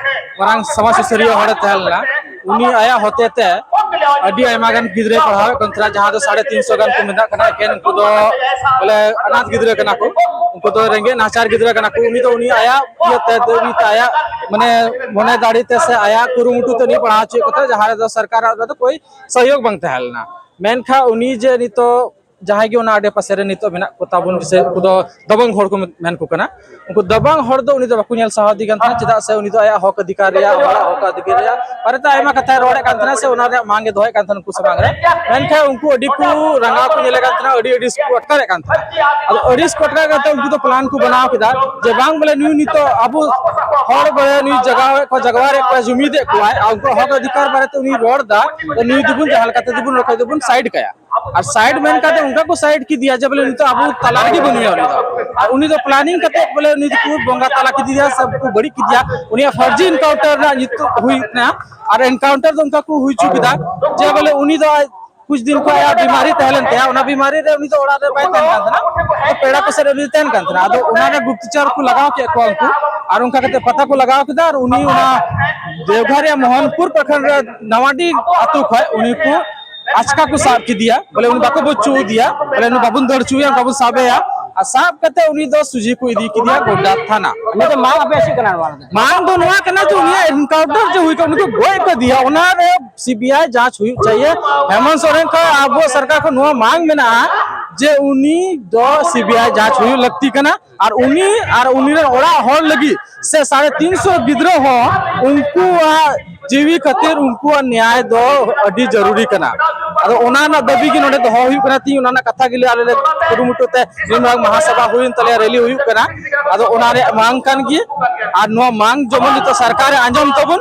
ᱢᱟᱨᱟᱝ ᱥᱚᱢᱟᱡᱽ ᱥᱩᱥᱟᱹᱨᱤᱭᱟᱹ ᱦᱚᱲᱮ ᱛᱟᱦᱮᱸ ᱞᱮᱱᱟ᱾ ᱩᱱᱤ ᱟᱭᱟᱜ ᱦᱚᱛᱮ ᱛᱮ ᱟᱹᱰᱤ ᱟᱭᱢᱟ ᱜᱟᱱ ᱜᱤᱫᱽᱨᱟᱹᱭ ᱯᱟᱲᱦᱟᱣᱮᱫ ᱠᱚ ᱛᱟᱦᱮᱱᱟ, ᱡᱟᱦᱟᱸ ᱫᱚ ᱥᱟᱲᱮ ᱛᱤᱱ ᱥᱚ ᱜᱟᱱ ᱠᱚ ᱢᱮᱛᱟᱜ ᱠᱟᱱᱟ᱾ ᱮᱠᱮᱱ ᱩᱱᱠᱩ ᱫᱚ ᱵᱚᱞᱮ ᱚᱱᱟᱛᱷ ᱜᱤᱫᱽᱨᱟᱹ ᱠᱟᱱᱟ ᱠᱚ, ᱩᱱᱠᱩ ᱫᱚ ᱨᱮᱸᱜᱮᱡ ᱱᱟᱪᱟᱨ ᱜᱤᱫᱽᱨᱟᱹ ᱠᱟᱱᱟ ᱠᱚ᱾ ᱩᱱᱤ ᱫᱚ ᱩᱱᱤ ᱟᱭᱟᱜ ᱤᱭᱟᱹᱛᱮ, ᱩᱱᱤ ᱛᱮ ᱟᱭᱟᱜ ᱢᱟᱱᱮ ᱢᱚᱱᱮ ᱫᱟᱲᱮ ᱛᱮ ᱥᱮ ᱟᱭᱟᱜ ᱠᱩᱨᱩᱢᱩᱴᱩ ᱛᱮ ᱩᱱᱤ ᱯᱟᱲᱦᱟᱣ ᱦᱚᱪᱚᱭᱮᱫ ᱠᱚ ᱛᱟᱦᱮᱸ, ᱡᱟᱦᱟᱸ ᱨᱮᱫᱚ ᱥᱚᱨᱠᱟᱨᱟᱜ ᱨᱮᱫᱚ ᱠᱳᱭ ᱥᱚᱦᱭᱳᱜᱽ ᱵᱟᱝ ᱛᱟᱦᱮᱸ ᱞᱮᱱᱟ᱾ ᱢᱮᱱᱠᱷᱟᱱ ᱩᱱᱤ ᱡᱮ ᱱᱤᱛᱚᱜ ᱡᱟᱦᱟᱸᱭ ᱜᱮ ᱚᱱᱟ ᱟᱰᱮ ᱯᱟᱥᱮ ᱨᱮ ᱱᱤᱛᱚᱜ ᱢᱮᱱᱟᱜ ᱠᱚ ᱛᱟᱵᱚᱱ, ᱥᱮ ᱩᱱᱠᱩ ᱫᱚ ᱫᱚᱵᱚᱝ ᱦᱚᱲ ᱠᱚ ᱢᱮᱱ ᱠᱚ ᱠᱟᱱᱟ, ᱩᱱᱠᱩ ᱫᱚᱵᱚᱝ ᱦᱚᱲ ᱫᱚ ᱩᱱᱤ ᱫᱚ ᱵᱟᱠᱚ ᱧᱮᱞ ᱥᱟᱦᱟᱣ ᱤᱫᱤ ᱠᱟᱱ ᱛᱟᱦᱮᱱᱟ, ᱪᱮᱫᱟᱜ ᱥᱮ ᱩᱱᱤ ᱫᱚ ᱟᱭᱟᱜ ᱦᱚᱠ ᱚᱫᱷᱤᱠᱟᱨ ᱨᱮᱭᱟᱜ, ᱦᱚᱲᱟᱜ ᱦᱚᱠ ᱚᱫᱷᱤᱠᱟᱨ ᱨᱮᱭᱟᱜ ᱵᱟᱨᱮᱛᱮ ᱟᱭᱢᱟ ᱠᱟᱛᱷᱟᱭ ᱨᱚᱲᱮᱫ ᱠᱟᱱ ᱛᱟᱦᱮᱱᱟ, ᱥᱮ ᱚᱱᱟ ᱨᱮᱭᱟᱜ ᱢᱟᱝ ᱮ ᱫᱚᱦᱚᱭᱮᱫ ᱠᱟᱱ ᱛᱟᱦᱮᱱᱟ ᱩᱱᱠᱩ ᱥᱟᱢᱟᱝ ᱨᱮ᱾ ᱢᱮᱱᱠᱷᱟᱱ ᱩᱱᱠᱩ ᱟᱹᱰᱤ ᱠᱚ ᱨᱟᱸᱜᱟᱣ ᱠᱚ ᱧᱮᱞᱮᱫ ᱠᱟᱱ ᱛᱟᱦᱮᱱᱟ, ᱟᱹᱰᱤ ᱟᱹᱰᱤ ᱠᱚ ᱟᱴᱠᱟᱨᱮᱫ ᱠᱟᱱ ᱛᱟᱦᱮᱱᱟ᱾ ᱟᱫᱚ ᱟᱹᱲᱤᱥ ᱠᱚ ᱟᱴᱠᱟᱨ ᱠᱟᱛᱮ ᱩᱱᱠᱩ ᱫᱚ ᱯᱞᱟᱱ ᱠᱚ ᱵᱮᱱᱟᱣ ᱠᱮᱫᱟ ᱡᱮ ᱵᱟᱝ ᱵᱚᱞᱮ ᱱᱩᱭ ᱱᱤᱛᱚᱜ ᱟᱵᱚ ᱦᱚᱲ ᱵᱚᱞᱮ ᱱᱩᱭ ᱡᱟᱜᱟᱣᱮᱫ ᱠᱚᱣᱟ, ᱡᱟᱜᱟᱣ ᱨᱮ ᱠᱚᱣᱟ, ᱡᱩᱢᱤᱫᱮᱫ ᱠᱚᱣᱟᱭ, ᱟᱨ ᱩᱱᱠᱩ ᱦᱚᱠ ᱚᱫᱷᱤᱠᱟᱨ ᱵᱟᱨᱮᱛᱮ ᱩᱱᱤ ᱨᱚᱲ ᱮᱫᱟ, ᱛᱚ ᱱᱩᱭ ᱫᱚᱵᱚᱱ ᱡᱟᱦᱟᱸ ᱞᱮᱠᱟᱛᱮ ᱫᱚᱵᱚᱱ ᱨᱚᱠᱷᱟ ᱫᱚᱵᱚᱱ ᱥᱟᱭᱤᱰ ᱠᱟᱭᱟ᱾ ᱟᱨ ᱥᱟᱭᱤᱰ ᱢᱮᱱ ᱠᱟᱛᱮ ᱚᱱᱠᱟ ᱠᱚ ᱥᱟᱭᱤᱰ ᱠᱮᱫᱮᱭᱟ ᱡᱮ ᱵᱚᱞᱮ ᱱᱤᱛᱚᱜ ᱟᱵᱚ ᱛᱟᱞᱟ ᱨᱮᱜᱮ ᱵᱟᱹᱱᱩᱭᱟ ᱩᱱᱤ ᱫᱚ᱾ ᱟᱨ ᱩᱱᱤ ᱫᱚ ᱯᱞᱟᱱᱤᱝ ᱠᱟᱛᱮ ᱵᱚᱞᱮ ᱩᱱᱤ ᱫᱚᱠᱚ ᱵᱚᱸᱜᱟ ᱛᱟᱞᱟ ᱠᱮᱫᱮᱭᱟ ᱥᱮ ᱠᱚ ᱵᱟᱹᱲᱤᱡ ᱠᱮᱫᱮᱭᱟ, ᱩᱱᱤᱭᱟᱜ ᱯᱷᱟᱨᱡᱤ ᱮᱱᱠᱟᱣᱩᱱᱴᱟᱨ ᱨᱮᱱᱟᱜ ᱧᱩᱛᱩᱢ ᱦᱩᱭᱩᱜ ᱠᱟᱱᱟ᱾ ᱟᱨ ᱮᱱᱠᱟᱣᱩᱱᱴᱟᱨ ᱫᱚ ᱚᱱᱠᱟ ᱠᱚ ᱦᱩᱭ ᱦᱚᱪᱚ ᱠᱮᱫᱟ ᱡᱮ ᱵᱚᱞᱮ ᱩᱱᱤ ᱫᱚ ᱠᱩᱪ ᱫᱤᱱ ᱠᱷᱚᱱ ᱟᱭᱟᱜ ᱵᱤᱢᱟᱨᱤ ᱛᱟᱦᱮᱸ ᱞᱮᱱ ᱛᱟᱭᱟ, ᱚᱱᱟ ᱵᱤᱢᱟᱨᱤ ᱨᱮ ᱩᱱᱤ ᱫᱚ ᱚᱲᱟᱜ ᱨᱮ ᱵᱟᱭ ᱛᱟᱦᱮᱱ ᱠᱟᱱ ᱛᱟᱦᱮᱱᱟ, ᱛᱚ ᱯᱮᱲᱟ ᱠᱚ ᱥᱮᱫ ᱨᱮ ᱩᱱᱤ ᱫᱚ ᱛᱟᱦᱮᱱ ᱠᱟᱱ ᱛᱟᱦᱮᱱᱟ᱾ ᱟᱫᱚ ᱚᱱᱟ ᱨᱮ ᱜᱩᱯᱛᱚᱪᱚᱨ ᱠᱚ ᱞᱟᱜᱟᱣ ᱠᱮᱫ ᱠᱚᱣᱟ ᱩᱱᱠᱩ, ᱟᱨ ᱚᱱᱠᱟ ᱠᱟᱛᱮ ᱯᱟᱛᱟ ᱠᱚ ᱞᱟᱜᱟᱣ ᱠᱮᱫᱟ, ᱟᱨ ᱩᱱᱤ ᱚᱱᱟ ᱫᱮᱣᱜᱷᱚᱨ ᱨᱮᱭᱟᱜ ᱢᱳᱦᱚᱱᱯᱩᱨ ᱯᱨᱚᱠᱷᱚᱸᱰ ᱨᱮ ᱱᱟᱣᱟᱰᱤ ᱟᱛᱳ ᱠᱷᱚᱱ ᱩᱱᱤ ᱠᱚ ᱟᱪᱠᱟ ᱠᱚ ᱥᱟᱵ ᱠᱮᱫᱮᱭᱟ, ᱵᱚᱞᱮ ᱩᱱᱤ ᱵᱟᱠᱚ ᱵᱚᱪᱚ ᱤᱫᱤᱭᱟ, ᱵᱚᱞᱮ ᱩᱱᱤ ᱵᱟᱵᱚᱱ ᱫᱟᱹᱲ ᱦᱚᱪᱚᱭᱟ, ᱚᱱᱠᱟ ᱵᱚᱱ ᱥᱟᱵᱮᱭᱟ᱾ ᱟᱨ ᱥᱟᱵ ᱠᱟᱛᱮ ᱩᱱᱤ ᱫᱚ ᱥᱩᱡᱤ ᱠᱚ ᱤᱫᱤ ᱠᱮᱫᱮᱭᱟ ᱜᱚᱰᱰᱟ ᱛᱷᱟᱱᱟ᱾ ᱱᱤᱭᱟᱹ ᱫᱚ ᱢᱟᱝ ᱟᱯᱮ ᱪᱮᱫ ᱠᱟᱱᱟ ᱱᱚᱣᱟ ᱨᱮᱫᱚ? ᱢᱟᱝ ᱫᱚ ᱱᱚᱣᱟ ᱠᱟᱱᱟ ᱡᱮ ᱩᱱᱤᱭᱟᱜ ᱮᱱᱠᱟᱣᱩᱱᱴᱟᱨ ᱡᱮ ᱦᱩᱭ ᱠᱟᱱᱟ, ᱩᱱᱤ ᱠᱚ ᱜᱚᱡ ᱠᱟᱫᱮᱭᱟ, ᱚᱱᱟ ᱨᱮ ᱥᱤᱵᱤᱟᱭ ᱡᱟᱸᱪ ᱦᱩᱭᱩᱜ ᱪᱟᱦᱤᱭᱮ᱾ ᱦᱮᱢᱚᱱᱛ ᱥᱚᱨᱮᱱ ᱠᱷᱚᱱ ᱟᱵᱚ ᱥᱚᱨᱠᱟᱨ ᱠᱷᱚᱱ ᱱᱚᱣᱟ ᱢᱟᱝ ᱢᱮᱱᱟᱜᱼᱟ ᱡᱮ ᱩᱱᱤ ᱫᱚ ᱥᱤᱵᱤᱟᱭ ᱡᱟᱸᱪ ᱦᱩᱭᱩᱜ ᱞᱟᱹᱠᱛᱤ ᱠᱟᱱᱟ᱾ ᱟᱨ ᱩᱱᱤ ᱟᱨ ᱩᱱᱤ ᱨᱮᱱ ᱚᱲᱟᱜ ᱦᱚᱲ ᱞᱟᱹᱜᱤᱫ ᱥᱮ ᱥᱟᱲᱮ ᱛᱤᱱ ᱥᱚ ᱜᱤᱫᱽᱨᱟᱹ ᱦᱚᱸ ᱩᱱᱠᱩᱣᱟᱜ ᱡᱤᱣᱤ ᱠᱷᱟᱹᱛᱤᱨ ᱩᱱᱠᱩᱣᱟᱜ ᱱᱮᱭᱟᱭ ᱫᱚ ᱟᱹᱰᱤ ᱡᱟᱹᱨᱩᱨᱤ ᱠᱟᱱᱟ᱾ ᱟᱫᱚ ᱚᱱᱟ ᱨᱮᱱᱟᱜ ᱫᱟᱹᱵᱤ ᱜᱮ ᱱᱚᱰᱮ ᱫᱚᱦᱚ ᱦᱩᱭᱩᱜ ᱠᱟᱱᱟ᱾ ᱛᱤᱦᱤᱧ ᱚᱱᱟ ᱨᱮᱱᱟᱜ ᱠᱟᱛᱷᱟ ᱜᱮ ᱞᱟᱹᱭ ᱟᱞᱮ ᱞᱮ ᱠᱩᱨᱩᱢᱩᱴᱩ ᱛᱮ ᱱᱤᱱ ᱢᱟᱨᱟᱝ ᱢᱟᱦᱟᱥᱟᱵᱷᱟ ᱦᱩᱭᱮᱱ ᱛᱟᱞᱮᱭᱟ, ᱨᱮᱞᱤ ᱦᱩᱭᱩᱜ ᱠᱟᱱᱟ᱾ ᱟᱫᱚ ᱚᱱᱟ ᱨᱮᱭᱟᱜ ᱢᱟᱝ ᱠᱟᱱ ᱜᱮ, ᱟᱨ ᱱᱚᱣᱟ ᱢᱟᱝ ᱡᱮᱢᱚᱱ ᱱᱤᱛᱚᱜ ᱥᱚᱨᱠᱟᱨᱮ ᱟᱸᱡᱚᱢ ᱛᱟᱵᱚᱱ,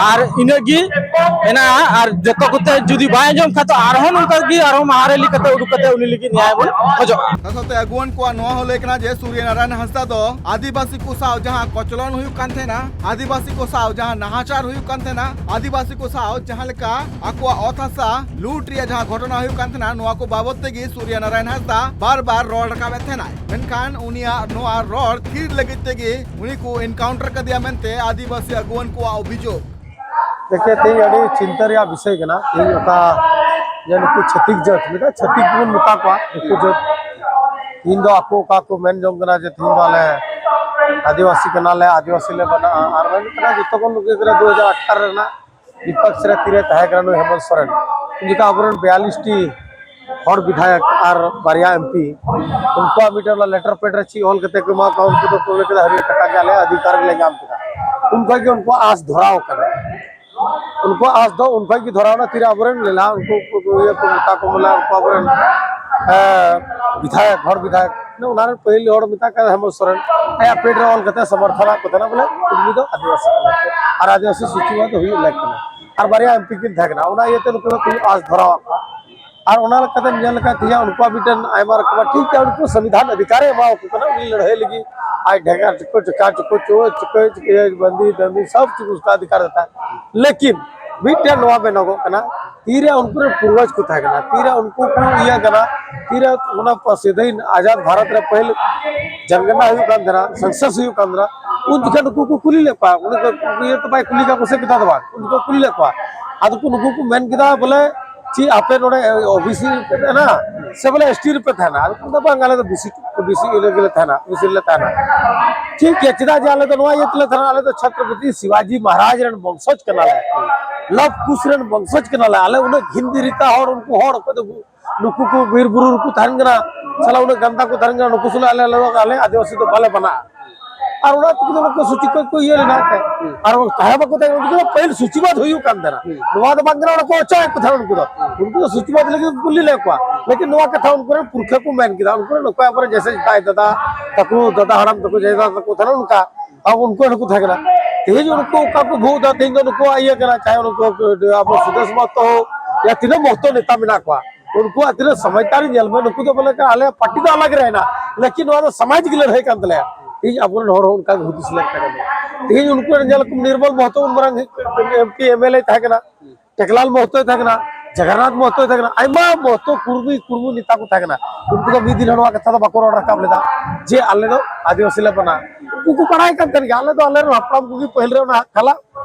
ᱟᱨ ᱤᱱᱟᱹᱜ ᱜᱮ ᱢᱮᱱᱟᱜᱼᱟ᱾ ᱟᱨ ᱡᱚᱛᱚ ᱠᱚᱛᱮ ᱡᱩᱫᱤ ᱵᱟᱭ ᱟᱸᱡᱚᱢ ᱠᱷᱟᱱ ᱛᱚ ᱟᱨᱦᱚᱸ ᱱᱚᱝᱠᱟ ᱜᱮ ᱟᱨᱦᱚᱸ ᱢᱟᱦᱟ ᱨᱮᱞᱤ ᱠᱟᱛᱮ ᱩᱰᱩᱠ ᱠᱟᱛᱮ ᱩᱱᱤ ᱞᱟᱹᱜᱤᱫ ᱱᱮᱭᱟᱭ ᱵᱚᱱ ᱠᱷᱚᱡᱚᱜᱼᱟ᱾ ᱥᱟᱶᱛᱮ ᱟᱹᱜᱩᱣᱟᱹᱱ ᱠᱚᱣᱟᱜ ᱱᱚᱣᱟ ᱦᱚᱸ ᱞᱟᱹᱭ ᱠᱟᱱᱟ ᱡᱮ ᱥᱩᱨᱭᱚ ᱱᱟᱨᱟᱭᱚᱱ ᱦᱟᱸᱥᱫᱟ ᱫᱚ ᱟᱹᱫᱤᱵᱟᱹᱥᱤ ᱠᱚ ᱥᱟᱶ ᱡᱟᱦᱟᱸ ᱠᱚᱪᱞᱚᱱ ᱦᱩᱭᱩᱜ ᱠᱟᱱ ᱛᱟᱦᱮᱱᱟ, ᱟᱹᱫᱤᱵᱟᱹᱥᱤ ᱠᱚ ᱥᱟᱶ ᱡᱟᱦᱟᱸ ᱱᱟᱦᱟᱪᱟᱨ ᱦᱩᱭᱩᱜ ᱠᱟᱱ ᱛᱟᱦᱮᱱᱟ, ᱟᱹᱫᱤᱵᱟᱹᱥᱤ ᱠᱚ ᱥᱟᱶ ᱡᱟᱦᱟᱸ ᱞᱮᱠᱟ ᱟᱠᱚᱣᱟᱜ ᱚᱛ ᱦᱟᱥᱟ ᱞᱩᱴ ᱨᱮᱭᱟᱜ ᱡᱟᱦᱟᱸ ᱜᱷᱚᱴᱚᱱᱟ ᱦᱩᱭᱩᱜ ᱠᱟᱱ ᱛᱟᱦᱮᱱᱟ, ᱱᱚᱣᱟ ᱠᱚ ᱵᱟᱵᱚᱛ ᱛᱮᱜᱮ ᱥᱩᱨᱭᱚ ᱱᱟᱨᱟᱭᱚᱱ ᱦᱟᱸᱥᱫᱟ ᱵᱟᱨ ᱵᱟᱨ ᱨᱚᱲ ᱨᱟᱠᱟᱵᱮᱫ ᱛᱟᱦᱮᱱᱟᱭ᱾ ᱢᱮᱱᱠᱷᱟᱱ ᱩᱱᱤᱭᱟᱜ ᱱᱚᱣᱟ ᱨᱚᱲ ᱛᱷᱤᱨ ᱞᱟᱹᱜᱤᱫ ᱛᱮᱜᱮ ᱩᱱᱤ ᱠᱚ ᱮᱱᱠᱟᱣᱩᱱᱴᱟᱨ ᱠᱟᱫᱮᱭᱟ ᱢᱮᱱᱛᱮ ᱟᱹᱫᱤᱵᱟᱹᱥᱤ ᱟᱹᱜᱩᱣᱟᱹᱱ ᱠᱚᱣᱟᱜ ᱚᱵᱷᱤᱡᱳᱜᱽ᱾ ᱫᱮᱠᱷᱮ, ᱛᱮᱦᱮᱧ ᱟᱹᱰᱤ ᱪᱤᱱᱛᱟᱹ ᱨᱮᱭᱟᱜ ᱵᱤᱥᱚᱭ ᱠᱟᱱᱟ᱾ ᱛᱮᱦᱮᱧ ᱚᱠᱟ ᱡᱮ ᱱᱩᱠᱩ ᱪᱷᱟᱹᱛᱤᱠ ᱡᱟᱹᱛ, ᱢᱤᱫᱴᱟᱝ ᱪᱷᱟᱹᱛᱤᱠ ᱵᱚᱱ ᱢᱮᱛᱟ ᱠᱚᱣᱟ, ᱱᱩᱠᱩ ᱡᱟᱹᱛ ᱛᱮᱦᱮᱧ ᱫᱚ ᱟᱠᱚ ᱚᱠᱟ ᱠᱚ ᱢᱮᱱ ᱡᱚᱝ ᱠᱟᱱᱟ ᱡᱮ ᱛᱮᱦᱮᱧ ᱫᱚ ᱟᱞᱮ ᱟᱹᱫᱤᱵᱟᱹᱥᱤ ᱠᱟᱱᱟᱞᱮ, ᱟᱹᱫᱤᱵᱟᱹᱥᱤ ᱞᱮ ᱵᱮᱱᱟᱜᱼᱟ᱾ ᱟᱨ ᱢᱮᱱ ᱠᱟᱱᱟ ᱡᱚᱛᱚ ᱠᱷᱚᱱ ᱞᱩᱜᱤ ᱠᱟᱱᱟ ᱫᱩ ᱦᱟᱡᱟᱨ ᱟᱴᱷᱟᱨᱚ ᱨᱮᱱᱟᱜ ᱵᱤᱯᱚᱠᱥ ᱨᱮ ᱛᱤᱨᱮ ᱛᱟᱦᱮᱸ ᱠᱟᱱᱟ ᱱᱩᱭ ᱦᱮᱢᱚᱱᱛ ᱥᱚᱨᱮᱱ᱾ ᱩᱱ ᱡᱚᱠᱷᱟᱡ ᱟᱵᱚᱨᱮᱱ ᱵᱤᱭᱟᱞᱤᱥ ᱴᱤ ᱦᱚᱲ ᱵᱤᱫᱷᱟᱭᱚᱠ ᱟᱨ ᱵᱟᱨᱭᱟ ᱮᱢ ᱯᱤ, ᱩᱱᱠᱩᱣᱟᱜ ᱢᱤᱫᱴᱮᱱ ᱚᱱᱟ ᱞᱮᱴᱟᱨ ᱯᱮᱰ ᱨᱮ ᱪᱮᱫ ᱚᱞ ᱠᱟᱛᱮ ᱠᱚ ᱮᱢᱟ ᱠᱚᱣᱟ, ᱩᱱᱠᱩ ᱫᱚ ᱠᱚ ᱞᱟᱹᱭ ᱠᱮᱫᱟ, "ᱦᱟᱹᱨᱭᱟᱹᱲ ᱴᱟᱠᱟ ᱜᱮ ᱟᱞᱮ ᱚᱫᱷᱤᱠᱟᱨ ᱜᱮᱞᱮ ᱧᱟᱢ ᱠᱮᱫᱟ᱾" ᱩᱱ ᱠᱷᱚᱱ ᱜᱮ ᱩᱱᱠᱩᱣᱟᱜ ᱟᱸᱥ ᱫᱷᱚᱨᱟᱣ ᱠᱟᱱᱟ᱾ ᱩᱱᱠᱩᱣᱟᱜ ᱟᱸᱥ ᱫᱚ ᱩᱱ ᱠᱷᱚᱱ ᱜᱮ ᱫᱷᱚᱨᱟᱣ ᱮᱱᱟ, ᱛᱤᱨᱮ ᱟᱵᱚᱨᱮᱱ ᱞᱮᱞᱦᱟ ᱩᱱᱠᱩ ᱠᱚ ᱤᱭᱟᱹ ᱠᱚ ᱢᱮᱛᱟ ᱠᱚ ᱵᱚᱞᱮ, ᱩᱱᱠᱩ ᱟᱵᱚᱨᱮᱱ, ᱮ, ᱵᱤᱫᱷᱟᱭᱚᱠ, ᱦᱚᱲ ᱵᱤᱫᱷᱟᱭᱚᱠ, ᱚᱱᱟ ᱨᱮᱱ ᱯᱟᱹᱦᱤᱞ ᱦᱚᱲ ᱢᱮᱛᱟ ᱠᱟᱱᱟ ᱦᱮᱢᱚᱱᱛ ᱥᱚᱨᱮᱱ, ᱟᱭᱟᱜ ᱯᱮᱰ ᱨᱮ ᱚᱞ ᱠᱟᱛᱮ ᱥᱚᱢᱚᱨᱛᱷᱚᱱᱟᱜ ᱠᱚ ᱛᱟᱦᱮᱱᱟ ᱵᱚᱞᱮ ᱩᱱᱠᱩ ᱫᱚ ᱟᱹᱫᱤᱵᱟᱹᱥᱤ ᱠᱟᱱᱟ ᱠᱚ ᱟᱨ ᱟᱹᱫᱤᱵᱟᱹᱥᱤ ᱥᱩᱪᱤ ᱢᱟ ᱫᱚ ᱦᱩᱭᱩᱜ ᱞᱮᱠ ᱠᱟᱱᱟ᱾ ᱟᱨ ᱵᱟᱨᱭᱟ ᱮᱢ ᱯᱤ ᱠᱤᱱ ᱛᱟᱦᱮᱸ ᱠᱟᱱᱟ, ᱚᱱᱟ ᱤᱭᱟᱹᱛᱮ ᱱᱩᱠᱩ ᱫᱚ ᱠᱚ ᱟᱸᱥ ᱫᱷᱚᱨᱟᱣ ᱟᱠᱚ᱾ ᱟᱨ ᱚᱱᱟ ᱞᱮᱠᱟᱛᱮ ᱧᱮᱞ ᱞᱮᱠᱷᱟᱱ ᱛᱮᱦᱮᱧ ᱩᱱᱠᱩᱣᱟᱜ ᱢᱤᱫᱴᱮᱱ ᱟᱭᱢᱟ ᱨᱚᱠᱚᱢᱟᱜ ᱴᱷᱤᱠ ᱜᱮᱭᱟ, ᱩᱱᱠᱩ ᱥᱚᱝᱵᱤᱫᱷᱟᱱ ᱚᱫᱷᱤᱠᱟᱨ ᱮ ᱮᱢᱟ ᱠᱚ ᱠᱟᱱᱟ, ᱩᱱᱤ ᱞᱟᱹᱲᱦᱟᱹᱭ ᱞᱟᱹᱜᱤᱫ ᱟᱡ ᱰᱷᱮᱜᱟ ᱪᱩᱠᱟᱹ ᱪᱩᱠᱟᱹ ᱪᱩᱠᱟᱹ ᱪᱩᱠᱟᱹ ᱵᱟᱹᱱᱫᱤ ᱫᱟᱹᱱᱫᱤ ᱥᱚᱵ ᱪᱤᱠ ᱩᱥᱠᱟ ᱚᱫᱷᱤᱠᱟᱨ ᱛᱟᱭ᱾ ᱞᱮᱠᱤᱱ ᱢᱤᱫᱴᱮᱱ ᱱᱚᱣᱟ ᱢᱮᱱᱚᱜᱚᱜ ᱠᱟᱱᱟ, ᱛᱤᱨᱮ ᱩᱱᱠᱩ ᱨᱮᱱ ᱯᱩᱨᱵᱚᱡᱽ ᱠᱚ ᱛᱟᱦᱮᱸ ᱠᱟᱱᱟ, ᱛᱤᱨᱮ ᱩᱱᱠᱩ ᱠᱚ ᱤᱭᱟᱹ ᱠᱟᱱᱟ, ᱛᱤᱨᱮ ᱚᱱᱟ ᱯᱟ- ᱥᱤᱫᱷᱟᱹᱭ ᱟᱡᱟᱫ ᱵᱷᱟᱨᱚᱛ ᱨᱮ ᱯᱟᱹᱦᱤᱞ ᱡᱟᱱᱜᱚᱱᱟ ᱦᱩᱭᱩᱜ ᱠᱟᱱ ᱛᱟᱦᱮᱱᱟ, ᱥᱮᱱᱥᱟᱥ ᱦᱩᱭᱩᱜ ᱠᱟᱱ ᱛᱟᱦᱮᱱᱟ, ᱩᱱ ᱡᱚᱠᱷᱚᱱ ᱱᱩᱠᱩ ᱠᱚ ᱠᱩᱞᱤ ᱞᱮᱫ ᱠᱚᱣᱟ, ᱩᱱᱤ ᱫᱚ ᱤᱭᱟᱹ ᱫᱚ ᱵᱟᱭ ᱠᱩᱞᱤ ᱠᱟᱜ ᱠᱚᱣᱟ ᱥᱮ ᱢᱮᱛᱟ ᱫᱚ ᱵᱟᱝ, ᱩᱱᱠᱩ ᱠᱚ ᱠᱩᱞᱤ ᱞᱮᱫ ᱠᱚᱣᱟ᱾ ᱟᱫᱚ ᱠᱚ ᱱᱩᱠᱩ ᱠᱚ ᱢᱮᱱ ᱠᱮᱫᱟ ᱵᱚᱞᱮ, ᱪᱮᱫ ᱟᱯᱮ ᱱᱚᱰᱮ ᱳᱵᱤᱥᱤ ᱨᱮᱯᱮ ᱛᱟᱦᱮᱱᱟ ᱥᱮ ᱵᱚᱞᱮ ᱮᱥᱴᱤ ᱨᱮᱯᱮ ᱛᱟᱦᱮᱱᱟ? ᱟᱫᱚ ᱠᱚ ᱢᱮᱱᱫᱟ, "ᱵᱟᱝ, ᱟᱞᱮ ᱫᱚ ᱵᱤᱥᱤ, ᱵᱤᱥᱤ ᱨᱮᱜᱮ ᱞᱮ ᱛᱟᱦᱮᱱᱟ, ᱵᱤᱥᱤ ᱨᱮᱞᱮ ᱛᱟᱦᱮᱱᱟ᱾" ᱴᱷᱤᱠ ᱜᱮᱭᱟ, ᱪᱮᱫᱟᱜ ᱡᱮ ᱟᱞᱮ ᱫᱚ ᱱᱚᱣᱟ ᱤᱭᱟᱹ ᱛᱮᱞᱮ ᱛᱟᱦᱮᱱᱟ, ᱟᱞᱮ ᱫᱚ ᱪᱷᱛᱨᱚᱯᱚᱛᱤ ᱥᱤᱵᱟᱡᱤ ᱢᱚᱦᱟᱨᱟᱡᱽ ᱨᱮᱱ ᱵᱚᱝᱥᱚᱡᱽ ᱠᱟᱱᱟᱞᱮ, ᱞᱚᱵ ᱠᱩᱥ ᱨᱮᱱ ᱵᱚᱝᱥᱚᱡᱽ ᱠᱟᱱᱟᱞᱮ, ᱟᱞᱮ ᱩᱱᱟᱹᱜ ᱜᱷᱤᱱ ᱫᱤᱨᱤᱛᱟ ᱦᱚᱲ, ᱩᱱᱠᱩ ᱦᱚᱲ ᱚᱠᱚᱭ ᱫᱚ ᱱᱩᱠᱩ ᱠᱚ ᱵᱤᱨ ᱵᱩᱨᱩ ᱨᱮᱠᱚ ᱛᱟᱦᱮᱱ ᱠᱟᱱᱟ, ᱥᱟᱞᱟ ᱩᱱᱟᱹᱜ ᱜᱟᱱᱫᱟ ᱠᱚ ᱛᱟᱦᱮᱱ ᱠᱟᱱᱟ, ᱱᱩᱠᱩ ᱥᱟᱞᱟᱜ ᱟᱞᱮ, ᱟᱞᱮ, ᱟᱞᱮ ᱟᱹᱫᱤᱵᱟᱹᱥᱤ ᱫᱚ ᱵᱟᱞᱮ ᱢᱟᱱᱟᱜᱼᱟ᱾ ᱟᱨ ᱚᱱᱟ ᱛᱮᱜᱮ ᱫᱚ ᱱᱩᱠᱩ ᱥᱩᱪᱤ ᱠᱚ ᱠᱚ ᱤᱭᱟᱹ ᱞᱮᱱᱟ ᱮᱱᱛᱮ᱾ ᱟᱨ ᱛᱟᱦᱮᱸ ᱵᱟᱠᱚ ᱛᱟᱦᱮᱸ, ᱩᱱᱠᱩ ᱫᱚ ᱯᱟᱹᱦᱤᱞ ᱥᱩᱪᱤᱵᱟᱫ ᱦᱩᱭᱩᱜ ᱠᱟᱱ ᱛᱟᱦᱮᱱᱟ᱾ ᱦᱩᱸ᱾ ᱱᱚᱣᱟ ᱫᱚ ᱵᱟᱝ ᱠᱟᱱᱟ ᱚᱱᱟ ᱠᱚ ᱚᱪᱚᱜ ᱮᱫ ᱠᱚ ᱛᱟᱦᱮᱱᱟ ᱩᱱᱠᱩ ᱫᱚ᱾ ᱩᱱᱠᱩ ᱫᱚ ᱥᱩᱪᱤᱵᱟᱫ ᱞᱟᱹᱜᱤᱫ ᱠᱚ ᱠᱩᱞᱤ ᱞᱮᱫ ᱠᱚᱣᱟ᱾ ᱞᱮᱠᱤᱱ ᱱᱚᱣᱟ ᱠᱟᱛᱷᱟ ᱩᱱᱠᱩ ᱨᱮᱱ ᱯᱩᱨᱠᱷᱟᱹ ᱠᱚ ᱢᱮᱱ ᱠᱮᱫᱟ᱾ ᱩᱱᱠᱩ ᱨᱮᱱ ᱚᱠᱚᱭ ᱟᱵᱚᱨᱮᱱ ᱡᱮᱥᱮ ᱫᱟᱭ ᱫᱟᱫᱟ ᱛᱟᱠᱚ, ᱫᱟᱫᱟ ᱦᱟᱲᱟᱢ ᱛᱟᱠᱚ, ᱡᱟᱭ ᱫᱟᱫᱟ ᱛᱟᱠᱚ ᱛᱟᱦᱮᱱᱟ ᱚᱱᱠᱟ᱾ ᱟᱵᱚ ᱩᱱᱠᱩ ᱦᱚᱸᱠᱚ ᱛᱟᱦᱮᱸ ᱠᱟᱱᱟ᱾ ᱛᱮᱦᱮᱧ ᱩᱱᱠᱩ ᱚᱠᱟ ᱠᱚ ᱵᱷᱩᱜ ᱮᱫᱟ, ᱛᱮᱦᱮᱧ ᱫᱚ ᱱᱩᱠᱩᱣᱟᱜ ᱤᱭᱟᱹ ᱠᱟᱱᱟ, ᱪᱟᱦᱮ ᱩᱱᱠᱩ ᱟᱵᱚ ᱥᱩᱫᱮᱥ ᱢᱚᱦᱛᱚ ᱦᱳ, ᱭᱟ ᱛᱤᱱᱟᱹᱜ ᱢᱚᱦᱛᱚ ᱱᱮᱛᱟ ᱢᱮᱱᱟᱜ ᱠᱚᱣᱟ, ᱩᱱᱠᱩᱣᱟᱜ ᱛᱤᱱᱟᱹᱜ ᱥᱚᱢᱚᱡᱽᱫᱟᱨᱤ ᱧᱮᱞ ᱢᱮ, ᱱᱩᱠᱩ ᱫᱚ ᱵᱚᱞᱮ ᱟᱞᱮᱭᱟᱜ ᱯᱟᱨᱴᱤ ᱫᱚ ᱟᱞᱟᱜᱽ ᱨᱮ ᱦᱮᱱᱟᱜ, ᱞᱮᱠᱤᱱ ᱱᱚᱣᱟ ᱫᱚ ᱥᱚᱢᱟᱡᱽ ᱜᱮ ᱞᱟᱹᱲᱦᱟᱹᱭ ᱠᱟᱱ ᱛᱟᱞᱮᱭᱟ᱾ ᱛᱮᱦᱮᱧ ᱟᱵᱚᱨᱮᱱ ᱦᱚᱲ ᱦᱚᱸ ᱚᱱᱠᱟ ᱜᱮ ᱦᱩᱫᱤᱥ ᱞᱮᱱ ᱛᱟᱠᱚ᱾ ᱛᱮᱦᱮᱧ ᱩᱱᱠᱩ ᱧᱮᱞ ᱠᱚ, ᱱᱤᱨᱢᱚᱞ ᱢᱚᱦᱛᱚ ᱩᱱ ᱢᱟᱨᱟᱝ M P M L A ᱛᱟᱦᱮᱸ ᱠᱟᱱᱟ, ᱴᱮᱠᱞᱟᱞ ᱢᱚᱦᱛᱚᱭ ᱛᱟᱦᱮᱸ ᱠᱟᱱᱟ, ᱡᱟᱜᱟᱱᱱᱟᱛᱷ ᱢᱚᱦᱛᱚᱭ ᱛᱟᱦᱮᱸ ᱠᱟᱱᱟ, ᱟᱭᱢᱟ ᱢᱚᱦᱛᱚ ᱠᱩᱲᱢᱤ ᱠᱩᱲᱢᱤ ᱱᱮᱛᱟ ᱠᱚ ᱛᱟᱦᱮᱸ ᱠᱟᱱᱟ᱾ ᱩᱱᱠᱩ ᱫᱚ ᱢᱤᱫ ᱫᱤᱱ ᱦᱚᱸ ᱱᱚᱣᱟ ᱠᱟᱛᱷᱟ ᱫᱚ ᱵᱟᱠᱚ ᱨᱚᱲ ᱨᱟᱠᱟᱵ ᱞᱮᱫᱟ ᱡᱮ ᱟᱞᱮ ᱫᱚ ᱟᱹᱫᱤᱵᱟᱹᱥᱤ ᱞᱮ ᱵᱮᱱᱟᱜᱼᱟ᱾ ᱩᱱᱠᱩ ᱠᱚ ᱵᱟᱲᱟᱭ ᱠᱟᱱ ᱛᱟᱦᱮᱸ ᱜᱮᱭᱟ, ᱟᱞᱮ ᱫᱚ ᱟᱞᱮᱨᱮᱱ ᱦᱟᱯᱲᱟᱢ ᱠᱚᱜᱮ ᱯᱟᱹᱦᱤᱞ ᱨᱮ ᱚᱱᱟ ᱠᱷᱟᱞᱟ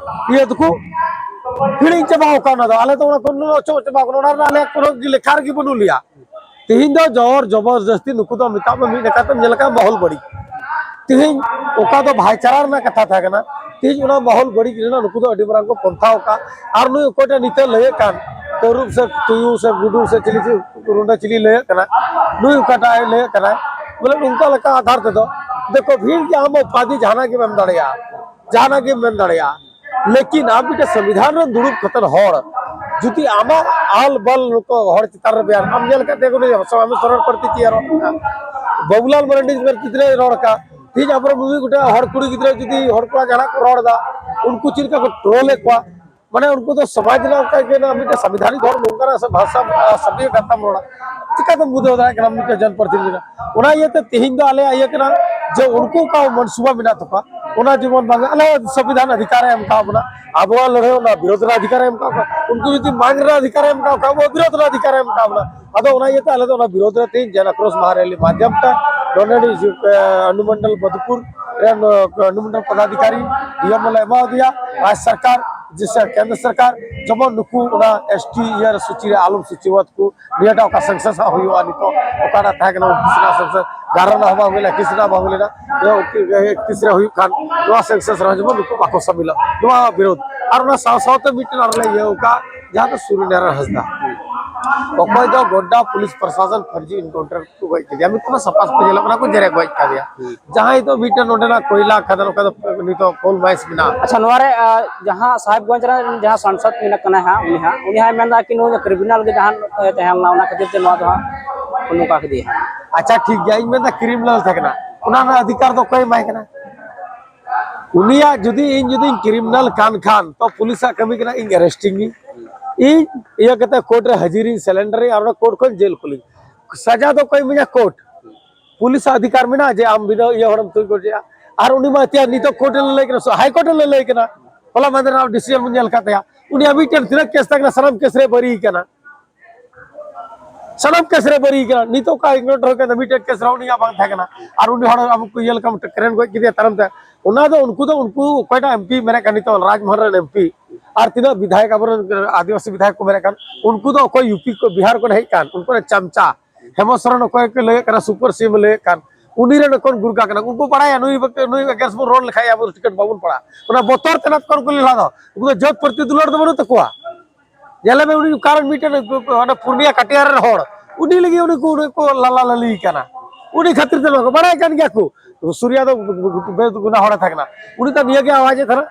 ᱤᱭᱟᱹ ᱫᱚᱠᱚ ᱦᱤᱲᱤᱧ ᱪᱟᱵᱟ ᱟᱠᱟᱫ᱾ ᱚᱱᱟ ᱫᱚ ᱟᱞᱮ ᱫᱚ ᱚᱱᱟ ᱠᱚ ᱚᱪᱚᱜ ᱪᱟᱵᱟ ᱟᱠᱟᱱᱟ, ᱚᱱᱟ ᱨᱮᱱᱟᱜ ᱟᱞᱮ ᱠᱳᱱᱳ ᱞᱮᱠᱷᱟ ᱨᱮᱜᱮ ᱵᱟᱹᱱᱩᱜ ᱞᱮᱭᱟ᱾ ᱛᱮᱦᱮᱧ ᱫᱚ ᱡᱚᱵᱚᱨ ᱡᱚᱵᱚᱨᱫᱚᱥᱛᱤ ᱱᱩᱠᱩ ᱫᱚ ᱢᱮᱛᱟᱜ ᱢᱮ ᱢᱤᱫ ᱞᱮᱠᱟᱛᱮᱢ ᱧᱮᱞ ᱞᱮᱠᱷᱟᱱ ᱢᱚᱦᱚᱞ ᱵᱟᱹᱲᱤᱡ᱾ ᱛᱮᱦᱮᱧ ᱚᱠᱟ ᱫᱚ ᱵᱷᱟᱭᱪᱟᱨᱟ ᱨᱮᱱᱟᱜ ᱠᱟᱛᱷᱟ ᱛᱟᱦᱮᱸ ᱠᱟᱱᱟ, ᱛᱮᱦᱮᱧ ᱚᱱᱟ ᱢᱚᱦᱚᱞ ᱵᱟᱹᱲᱤᱡ ᱨᱮᱱᱟᱜ ᱱᱩᱠᱩ ᱫᱚ ᱟᱹᱰᱤ ᱢᱟᱨᱟᱝ ᱠᱚ ᱯᱚᱱᱛᱷᱟ ᱟᱠᱟᱫ᱾ ᱟᱨ ᱱᱩᱭ ᱚᱠᱚᱭᱴᱟᱜ ᱱᱤᱛᱚᱜ ᱞᱟᱹᱭᱮᱫ ᱠᱟᱱ ᱛᱟᱹᱨᱩᱵ ᱥᱮ ᱛᱩᱭᱩ ᱥᱮ ᱜᱩᱰᱩ ᱥᱮ ᱪᱤᱞᱤ ᱪᱤᱞᱤ ᱨᱩᱸᱰᱟᱹ ᱪᱤᱞᱤ ᱞᱟᱹᱭᱮᱫ ᱠᱟᱱᱟ, ᱱᱩᱭ ᱚᱠᱟᱴᱟᱜ ᱮ ᱞᱟᱹᱭᱮᱫ ᱠᱟᱱᱟ, ᱵᱚᱞᱮ ᱱᱚᱝᱠᱟ ᱞᱮᱠᱟ ᱟᱫᱷᱟᱨ ᱛᱮᱫᱚ ᱫᱮᱠᱷᱚ ᱵᱷᱤᱲ ᱜᱮ ᱟᱢ ᱩᱯᱟᱫᱷᱤ ᱡᱟᱦᱟᱱᱟᱜ ᱜᱮᱢ ᱮᱢ ᱫᱟᱲᱮᱭᱟᱜᱼᱟ, ᱡᱟᱦᱟᱱᱟᱜ ᱜᱮᱢ ᱢᱮᱱ ᱫᱟᱲᱮᱭᱟᱜᱼᱟ᱾ ᱞᱮᱠᱤᱱ ᱟᱢ ᱢᱤᱫᱴᱮᱱ ᱥᱚᱝᱵᱤᱫᱷᱟᱱ ᱨᱮ ᱫᱩᱲᱩᱵ ᱠᱟᱛᱮ ᱦᱚᱲ ᱡᱩᱫᱤ ᱟᱢᱟᱜ ᱟᱞ ᱵᱟᱞ ᱱᱩᱠᱩ ᱦᱚᱲ ᱪᱮᱛᱟᱱ ᱨᱮ ᱵᱮᱭᱟᱨ, ᱟᱢ ᱧᱮᱞ ᱠᱟᱛᱮ ᱩᱱᱤ ᱥᱚᱨᱮᱱ ᱯᱨᱚᱛᱤ ᱪᱮᱫ ᱮ ᱨᱚᱲ ᱠᱟᱜᱼᱟ, ᱵᱟᱵᱩᱞᱟᱞ ᱢᱟᱨᱟᱱᱰᱤ ᱜᱤᱫᱽᱨᱟᱹᱭ ᱨᱚᱲ ᱠᱟᱜᱼᱟ, ᱛᱮᱦᱮᱧ ᱟᱵᱚᱨᱮᱱ ᱢᱤᱢᱤᱫ ᱜᱚᱴᱮᱡ ᱦᱚᱲ ᱠᱩᱲᱤ ᱜᱤᱫᱽᱨᱟᱹ ᱡᱩᱫᱤ ᱦᱚᱲ ᱠᱚᱲᱟ ᱡᱟᱦᱟᱱᱟᱜ ᱠᱚ ᱨᱚᱲ ᱮᱫᱟ, ᱩᱱᱠᱩ ᱪᱮᱫ ᱞᱮᱠᱟ ᱠᱚ ᱴᱨᱳᱞ ᱮᱫ ᱠᱚᱣᱟ, ᱢᱟᱱᱮ ᱩᱱᱠᱩ ᱫᱚ ᱥᱚᱢᱟᱡᱽ ᱨᱮᱱᱟᱜ ᱚᱱᱠᱟ ᱜᱮ ᱢᱤᱫᱴᱮᱱ ᱥᱟᱝᱵᱤᱫᱷᱟᱱᱤᱠ ᱫᱷᱚᱨᱚᱢ ᱱᱚᱝᱠᱟᱱᱟᱜ ᱥᱮ ᱵᱷᱟᱥᱟ, ᱥᱟᱵᱡᱮᱠᱴ ᱠᱟᱛᱷᱟᱢ ᱨᱚᱲᱟ, ᱪᱤᱠᱟᱹᱛᱮᱢ ᱵᱩᱡᱷᱟᱹᱣ ᱫᱟᱲᱮᱭᱟᱜ ᱠᱟᱱᱟ ᱢᱤᱫᱴᱮᱱ ᱡᱚᱱᱯᱨᱚᱛᱤᱱᱤᱫᱷᱤ ᱨᱮ? ᱚᱱᱟ ᱤᱭᱟᱹᱛᱮ ᱛᱮᱦᱮᱧ ᱫᱚ ᱟᱞᱮᱭᱟᱜ ᱤᱭᱟᱹ ᱠᱟᱱᱟ ᱡᱮ ᱩᱱᱠᱩ ᱚᱠᱟ ᱢᱚᱱᱥᱩᱵᱟ ᱢᱮᱱᱟᱜ ᱛᱟᱠᱚᱣᱟ, ᱚᱱᱟ ᱡᱮᱢᱚᱱ ᱵᱟᱝ ᱟᱞᱮ ᱥᱚᱝᱵᱤᱫᱷᱟᱱ ᱚᱫᱷᱤᱠᱟᱨ ᱮ ᱮᱢ ᱠᱟᱣ ᱵᱚᱱᱟ, ᱟᱵᱚᱣᱟᱜ ᱞᱟᱹᱲᱦᱟᱹᱭ ᱚᱱᱟ ᱵᱤᱨᱳᱫᱷ ᱨᱮᱱᱟᱜ ᱚᱫᱷᱤᱠᱟᱨ ᱮ ᱮᱢ ᱠᱟᱣ ᱠᱚᱣᱟ, ᱩᱱᱠᱩ ᱡᱩᱫᱤ ᱢᱟᱝ ᱨᱮᱱᱟᱜ ᱚᱫᱷᱤᱠᱟᱨ ᱮ ᱮᱢ ᱠᱟᱣ ᱠᱚᱣᱟ, ᱟᱵᱚᱣᱟᱜ ᱵᱤᱨᱳᱫᱷ ᱨᱮᱱᱟᱜ ᱚᱫᱷᱤᱠᱟᱨ ᱮ ᱮᱢ ᱠᱟᱣ ᱵᱚᱱᱟ᱾ ᱟᱫᱚ ᱚᱱᱟ ᱤᱭᱟᱹᱛᱮ ᱟᱞᱮ ᱫᱚ ᱚᱱᱟ ᱵᱤᱨᱳᱫᱷ ᱨᱮ ᱛᱮᱦᱮᱧ ᱡᱚᱱ ᱟᱠᱨᱳᱥ ᱢᱟᱦᱟ ᱨᱮᱞᱤ ᱢᱟᱫᱷᱭᱚᱢ ᱛᱮ ᱱᱚᱰᱮᱱᱤᱡ, ᱮ, ᱚᱱᱩᱢᱚᱱᱰᱚᱞ ᱢᱚᱫᱷᱩᱯᱩᱨ ᱨᱮᱱ, ᱮ, ᱚᱱᱩᱢᱚᱱᱰᱚᱞ ᱯᱚᱫᱟᱫᱷᱤᱠᱟᱨᱤ ᱰᱤ ᱮᱢ ᱞᱮ ᱮᱢᱟ ᱫᱮᱭᱟ, ᱨᱟᱡᱽ ᱥᱚᱨᱠᱟᱨ, ᱡᱮᱥᱮ ᱠᱮᱱᱫᱨᱚ ᱥᱚᱨᱠᱟᱨ, ᱡᱮᱢᱚᱱ ᱱᱩᱠᱩ ᱚᱱᱟ ᱮᱥ ᱴᱤ ᱤᱭᱟᱹ ᱨᱮ ᱥᱩᱪᱤ ᱨᱮ ᱟᱞᱚᱢ ᱥᱩᱪᱤᱵᱟᱫ ᱠᱚ, ᱱᱤᱭᱟᱹᱴᱟᱜ ᱚᱠᱟ ᱥᱮᱱᱥᱟᱥ ᱦᱟᱸᱜ ᱦᱩᱭᱩᱜᱼᱟ, ᱱᱤᱛᱚᱜ ᱚᱠᱟᱴᱟᱜ ᱛᱟᱦᱮᱸ ᱠᱟᱱᱟ ᱩᱱᱛᱨᱤᱥ ᱨᱮᱱᱟᱜ ᱥᱮᱱᱥᱟᱥ, ᱜᱟᱨᱚ ᱨᱮᱱᱟᱜ ᱦᱚᱸ ᱵᱟᱝ ᱦᱩᱭ ᱞᱮᱱᱟ, ᱮᱠᱤᱥ ᱨᱮᱱᱟᱜ ᱵᱟᱝ ᱦᱩᱭ ᱞᱮᱱᱟ, ᱱᱤᱭᱟᱹ ᱮᱠᱛᱨᱤᱥ ᱨᱮ ᱦᱩᱭᱩᱜ ᱠᱷᱟᱱ ᱱᱚᱣᱟ ᱥᱮᱱᱥᱟᱥ ᱨᱮᱦᱚᱸ ᱡᱮᱢᱚᱱ ᱱᱩᱠᱩ ᱵᱟᱠᱚ ᱥᱟᱢᱤᱞᱚᱜ, ᱱᱚᱣᱟ ᱵᱤᱨᱳᱫᱷ᱾ ᱟᱨ ᱚᱱᱟ ᱥᱟᱶ ᱥᱟᱶᱛᱮ ᱢᱤᱫᱴᱮᱱ ᱟᱨᱚ ᱞᱮ ᱤᱭᱟᱹ ᱟᱠᱟᱫ, ᱡᱟᱦᱟᱸ ᱫᱚ ᱥᱩᱨᱩᱱᱟᱨᱟᱭᱚᱱ ᱦᱟᱸᱥᱫᱟ, ᱚᱠᱚᱭ ᱫᱚ ᱜᱚᱰᱰᱟ ᱯᱩᱞᱤᱥ ᱯᱨᱚᱥᱟᱥᱚᱱ ᱯᱷᱟᱨᱡᱤ ᱮᱱᱠᱟᱣᱩᱱᱴᱟᱨ ᱠᱚ ᱜᱚᱡ ᱠᱮᱫᱮᱭᱟ, ᱢᱤᱫᱴᱮᱱ ᱥᱟᱯᱟᱥ ᱠᱚ ᱧᱮᱞᱚᱜ ᱠᱟᱱᱟ ᱠᱚ ᱡᱮᱨᱮ ᱜᱚᱡ ᱠᱟᱫᱮᱭᱟ, ᱡᱟᱦᱟᱸᱭ ᱫᱚ ᱢᱤᱫᱴᱮᱱ ᱱᱚᱰᱮᱱᱟᱜ ᱠᱚᱭᱞᱟ ᱠᱷᱟᱫᱟᱱ, ᱚᱠᱟ ᱫᱚ ᱱᱤᱛᱚᱜ ᱠᱳᱞ ᱢᱟᱭᱤᱱᱥ ᱢᱮᱱᱟᱜᱼᱟ᱾ ᱟᱪᱪᱷᱟ, ᱱᱚᱣᱟ ᱨᱮ, ᱟ, ᱡᱟᱦᱟᱸ ᱥᱟᱦᱮᱵᱽᱜᱚᱸᱡᱽ ᱨᱮᱱ ᱡᱟᱦᱟᱸ ᱥᱟᱝᱥᱚᱫ ᱢᱮᱱᱟᱜ ᱠᱟᱱᱟ ᱦᱟᱸᱜ, ᱩᱱᱤ ᱦᱟᱸᱜ, ᱩᱱᱤ ᱦᱟᱸᱜ ᱢᱮᱱᱫᱟ ᱠᱤ ᱱᱩᱭ ᱫᱚ ᱠᱨᱤᱢᱤᱱᱟᱞ ᱜᱮ ᱡᱟᱦᱟᱸ ᱛᱟᱦᱮᱸ ᱞᱮᱱᱟ, ᱚᱱᱟ ᱠᱷᱟᱹᱛᱤᱨ ᱛᱮ ᱱᱚᱣᱟ ᱫᱚ ᱦᱟᱸᱜ ᱠᱚ ᱱᱚᱝᱠᱟ ᱠᱮᱫᱮᱭᱟ᱾ ᱟᱪᱪᱷᱟ, ᱴᱷᱤᱠ ᱜᱮᱭᱟ, ᱤᱧ ᱢᱮᱱᱫᱟ ᱠᱨᱤᱢᱤᱱᱟᱞ ᱛᱟᱦᱮᱸ ᱠᱟᱱᱟ, ᱚᱱᱟ ᱨᱮᱱᱟᱜ ᱚᱫᱷᱤᱠᱟᱨ ᱫᱚ ᱚᱠᱚᱭ ᱮᱢᱟᱭ ᱠᱟᱱᱟ? ᱩᱱᱤᱭᱟᱜ ᱡᱩᱫᱤ, ᱤᱧ ᱡᱩᱫᱤᱧ ᱠᱨᱤᱢᱤᱱᱟᱞ ᱠᱟᱱ ᱠᱷᱟᱱ, ᱛᱚ ᱯᱩᱞᱤᱥᱟᱜ ᱠᱟᱹᱢᱤ ᱠᱟᱱᱟ ᱤᱧ ᱟᱨᱮᱥᱴᱤᱧ ᱜᱮ, ᱤᱧ ᱤᱭᱟᱹ ᱠᱟᱛᱮ ᱠᱳᱨᱴ ᱨᱮ ᱦᱟᱹᱡᱤᱨᱤᱧ, ᱥᱮᱞᱮᱱᱰᱟᱨᱤᱧ ᱟᱨ ᱚᱱᱟ ᱠᱳᱨᱴ ᱠᱷᱚᱱ ᱡᱮᱞ ᱠᱩᱞᱤᱧ᱾ ᱥᱟᱡᱟ ᱫᱚ ᱚᱠᱚᱭ ᱤᱢᱟᱹᱧᱟ? ᱠᱳᱨᱴ᱾ ᱯᱩᱞᱤᱥᱟᱜ ᱚᱫᱷᱤᱠᱟᱨ ᱢᱮᱱᱟᱜᱼᱟ ᱡᱮ ᱟᱢ ᱵᱤᱱᱟᱹ ᱤᱭᱟᱹ ᱦᱚᱲᱮᱢ ᱛᱩᱧ ᱜᱚᱡᱮᱭᱟ᱾ ᱟᱨ ᱩᱱᱤ ᱢᱟ ᱮᱛᱮ ᱱᱤᱛᱚᱜ ᱠᱳᱨᱴ ᱨᱮ ᱞᱟᱹᱞᱟᱹᱭ ᱠᱟᱱᱟ, ᱦᱟᱭ ᱠᱳᱨᱴ ᱨᱮ ᱞᱟᱹᱞᱟᱹᱭ ᱠᱟᱱᱟ, ᱦᱚᱞᱟ ᱢᱟᱦᱫᱮᱨ ᱨᱮᱱᱟᱜ ᱰᱤᱥᱤᱡᱚᱱ ᱵᱚᱱ ᱧᱮᱞ ᱠᱟᱫ ᱛᱟᱭᱟ᱾ ᱩᱱᱤᱭᱟᱜ ᱢᱤᱫᱴᱮᱱ ᱛᱤᱱᱟᱹᱜ ᱠᱮᱥ ᱛᱟᱦᱮᱸ ᱠᱟᱱᱟ, ᱥᱟᱱᱟᱢ ᱠᱮᱥ ᱨᱮ ᱵᱟᱹᱨᱤ ᱠᱟᱱᱟ᱾ ᱥᱟᱱᱟᱢ ᱠᱮᱥ ᱨᱮ ᱵᱟᱹᱨᱤ ᱠᱟᱱᱟ᱾ ᱱᱤᱛᱚᱜ ᱚᱠᱟ ᱤᱜᱱᱳᱨ ᱦᱩᱭ ᱠᱟᱱᱟ, ᱢᱤᱫᱴᱮᱱ ᱠᱮᱥ ᱨᱮ ᱩᱱᱤᱭᱟᱜ ᱵᱟᱝ ᱛᱟᱦᱮᱸ ᱠᱟᱱᱟ᱾ ᱟᱨ ᱩᱱᱤ ᱦᱚᱲ ᱟᱵᱚ ᱠᱚ ᱤᱭᱟᱹ ᱞᱮᱠᱟ ᱢᱤᱫᱴᱮᱱ ᱠᱨᱮᱱ ᱜᱚᱡ ᱠᱮᱫᱮᱭᱟ ᱛᱟᱭᱱᱚᱢ ᱛᱮ᱾ ᱚᱱᱟ ᱫᱚ ᱩᱱᱠᱩ ᱫᱚ, ᱩᱱᱠᱩ ᱚᱠᱚᱭᱴᱟᱜ ᱮᱢ ᱯᱤ ᱢᱮᱱᱮᱫ ᱠᱟᱱ ᱱᱤᱛᱚᱜ ᱨᱟᱡᱽᱵᱷᱚᱵᱚᱱ ᱨᱮᱱ ᱮᱢ ᱯᱤ, ᱟᱨ ᱛᱤᱱᱟᱹᱜ ᱵᱤᱫᱷᱟᱭᱚᱠ ᱟᱵᱚᱨᱮᱱ ᱟᱹᱫᱤᱵᱟᱹᱥᱤ ᱵᱤᱫᱷᱟᱭᱚᱠ ᱠᱚ ᱢᱮᱱᱮᱫ ᱠᱟᱱ, ᱩᱱᱠᱩ ᱫᱚ ᱚᱠᱚᱭ ᱭᱩ ᱯᱤ ᱠᱚ, ᱵᱤᱦᱟᱨ ᱠᱚ ᱦᱮᱡ ᱠᱟᱱ, ᱩᱱᱠᱩ ᱨᱮᱱ ᱪᱟᱢᱪᱟ ᱦᱮᱢᱚᱱᱛ ᱥᱚᱨᱮᱱ ᱚᱠᱚᱭ ᱠᱚ ᱞᱟᱹᱭᱮᱫ ᱠᱟᱱᱟ, ᱥᱩᱯᱟᱨ ᱥᱤ ᱮᱢ ᱞᱟᱹᱭᱮᱫ ᱠᱟᱱ, ᱩᱱᱤ ᱨᱮᱱ ᱚᱠᱚᱭ ᱜᱩᱨᱜᱟ ᱠᱟᱱᱟ, ᱩᱱᱠᱩ ᱵᱟᱲᱟᱭᱟ ᱱᱩᱭ ᱵᱟᱠ-, ᱱᱩᱭ against ᱵᱚᱱ ᱨᱚᱲ ᱞᱮᱠᱷᱟᱡ ᱟᱵᱚ ᱴᱤᱠᱤᱴ ᱵᱟᱵᱚᱱ ᱯᱟᱲᱟᱜᱼᱟ᱾ ᱚᱱᱟ ᱵᱚᱛᱚᱨ ᱛᱮ ᱱᱟᱛ ᱠᱚ ᱩᱱᱠᱩ ᱞᱮ ᱞᱟᱦᱟ ᱫᱚ, ᱩᱱᱠᱩ ᱫᱚ ᱡᱟᱹᱛ ᱯᱨᱚᱛᱤ ᱫᱩᱞᱟᱹᱲ ᱫᱚ ᱵᱟᱹᱱᱩᱜ ᱛᱟᱠᱚᱣᱟ᱾ ᱧᱮᱞᱮ ᱢᱮ, ᱩᱱᱤ ᱚᱠᱟᱨᱮᱱ ᱢᱤᱫᱴᱮᱱ ᱚᱱᱟ ᱯᱩᱨᱱᱤᱭᱟ ᱠᱟᱴᱤᱭᱟ ᱨᱮᱱ ᱦᱚᱲ, ᱩᱱᱤ ᱞᱟᱹᱜᱤᱫ ᱩᱱᱤ ᱠᱚ, ᱩᱱᱤ ᱠᱚ ᱞᱟᱞᱟ ᱞᱟᱹᱞᱤ ᱠᱟᱱᱟ᱾ ᱩᱱᱤ ᱠᱷᱟᱹᱛᱤᱨ ᱛᱮ ᱱᱚᱣᱟ ᱠᱚ ᱵᱟᱲᱟᱭ ᱠᱟᱱ ᱜᱮᱭᱟ ᱠᱚ᱾ ᱥᱩᱨᱭᱟ ᱫᱚ ᱵᱮᱥ ᱜᱩᱱᱟ ᱦᱚᱲᱮ ᱛᱟᱦᱮᱸ ᱠᱟᱱᱟ᱾ ᱩᱱᱤ ᱫᱚ ᱱᱤᱭᱟᱹ ᱜᱮ ᱟᱣᱟᱡᱮ ᱛᱟᱦᱮᱱᱟ,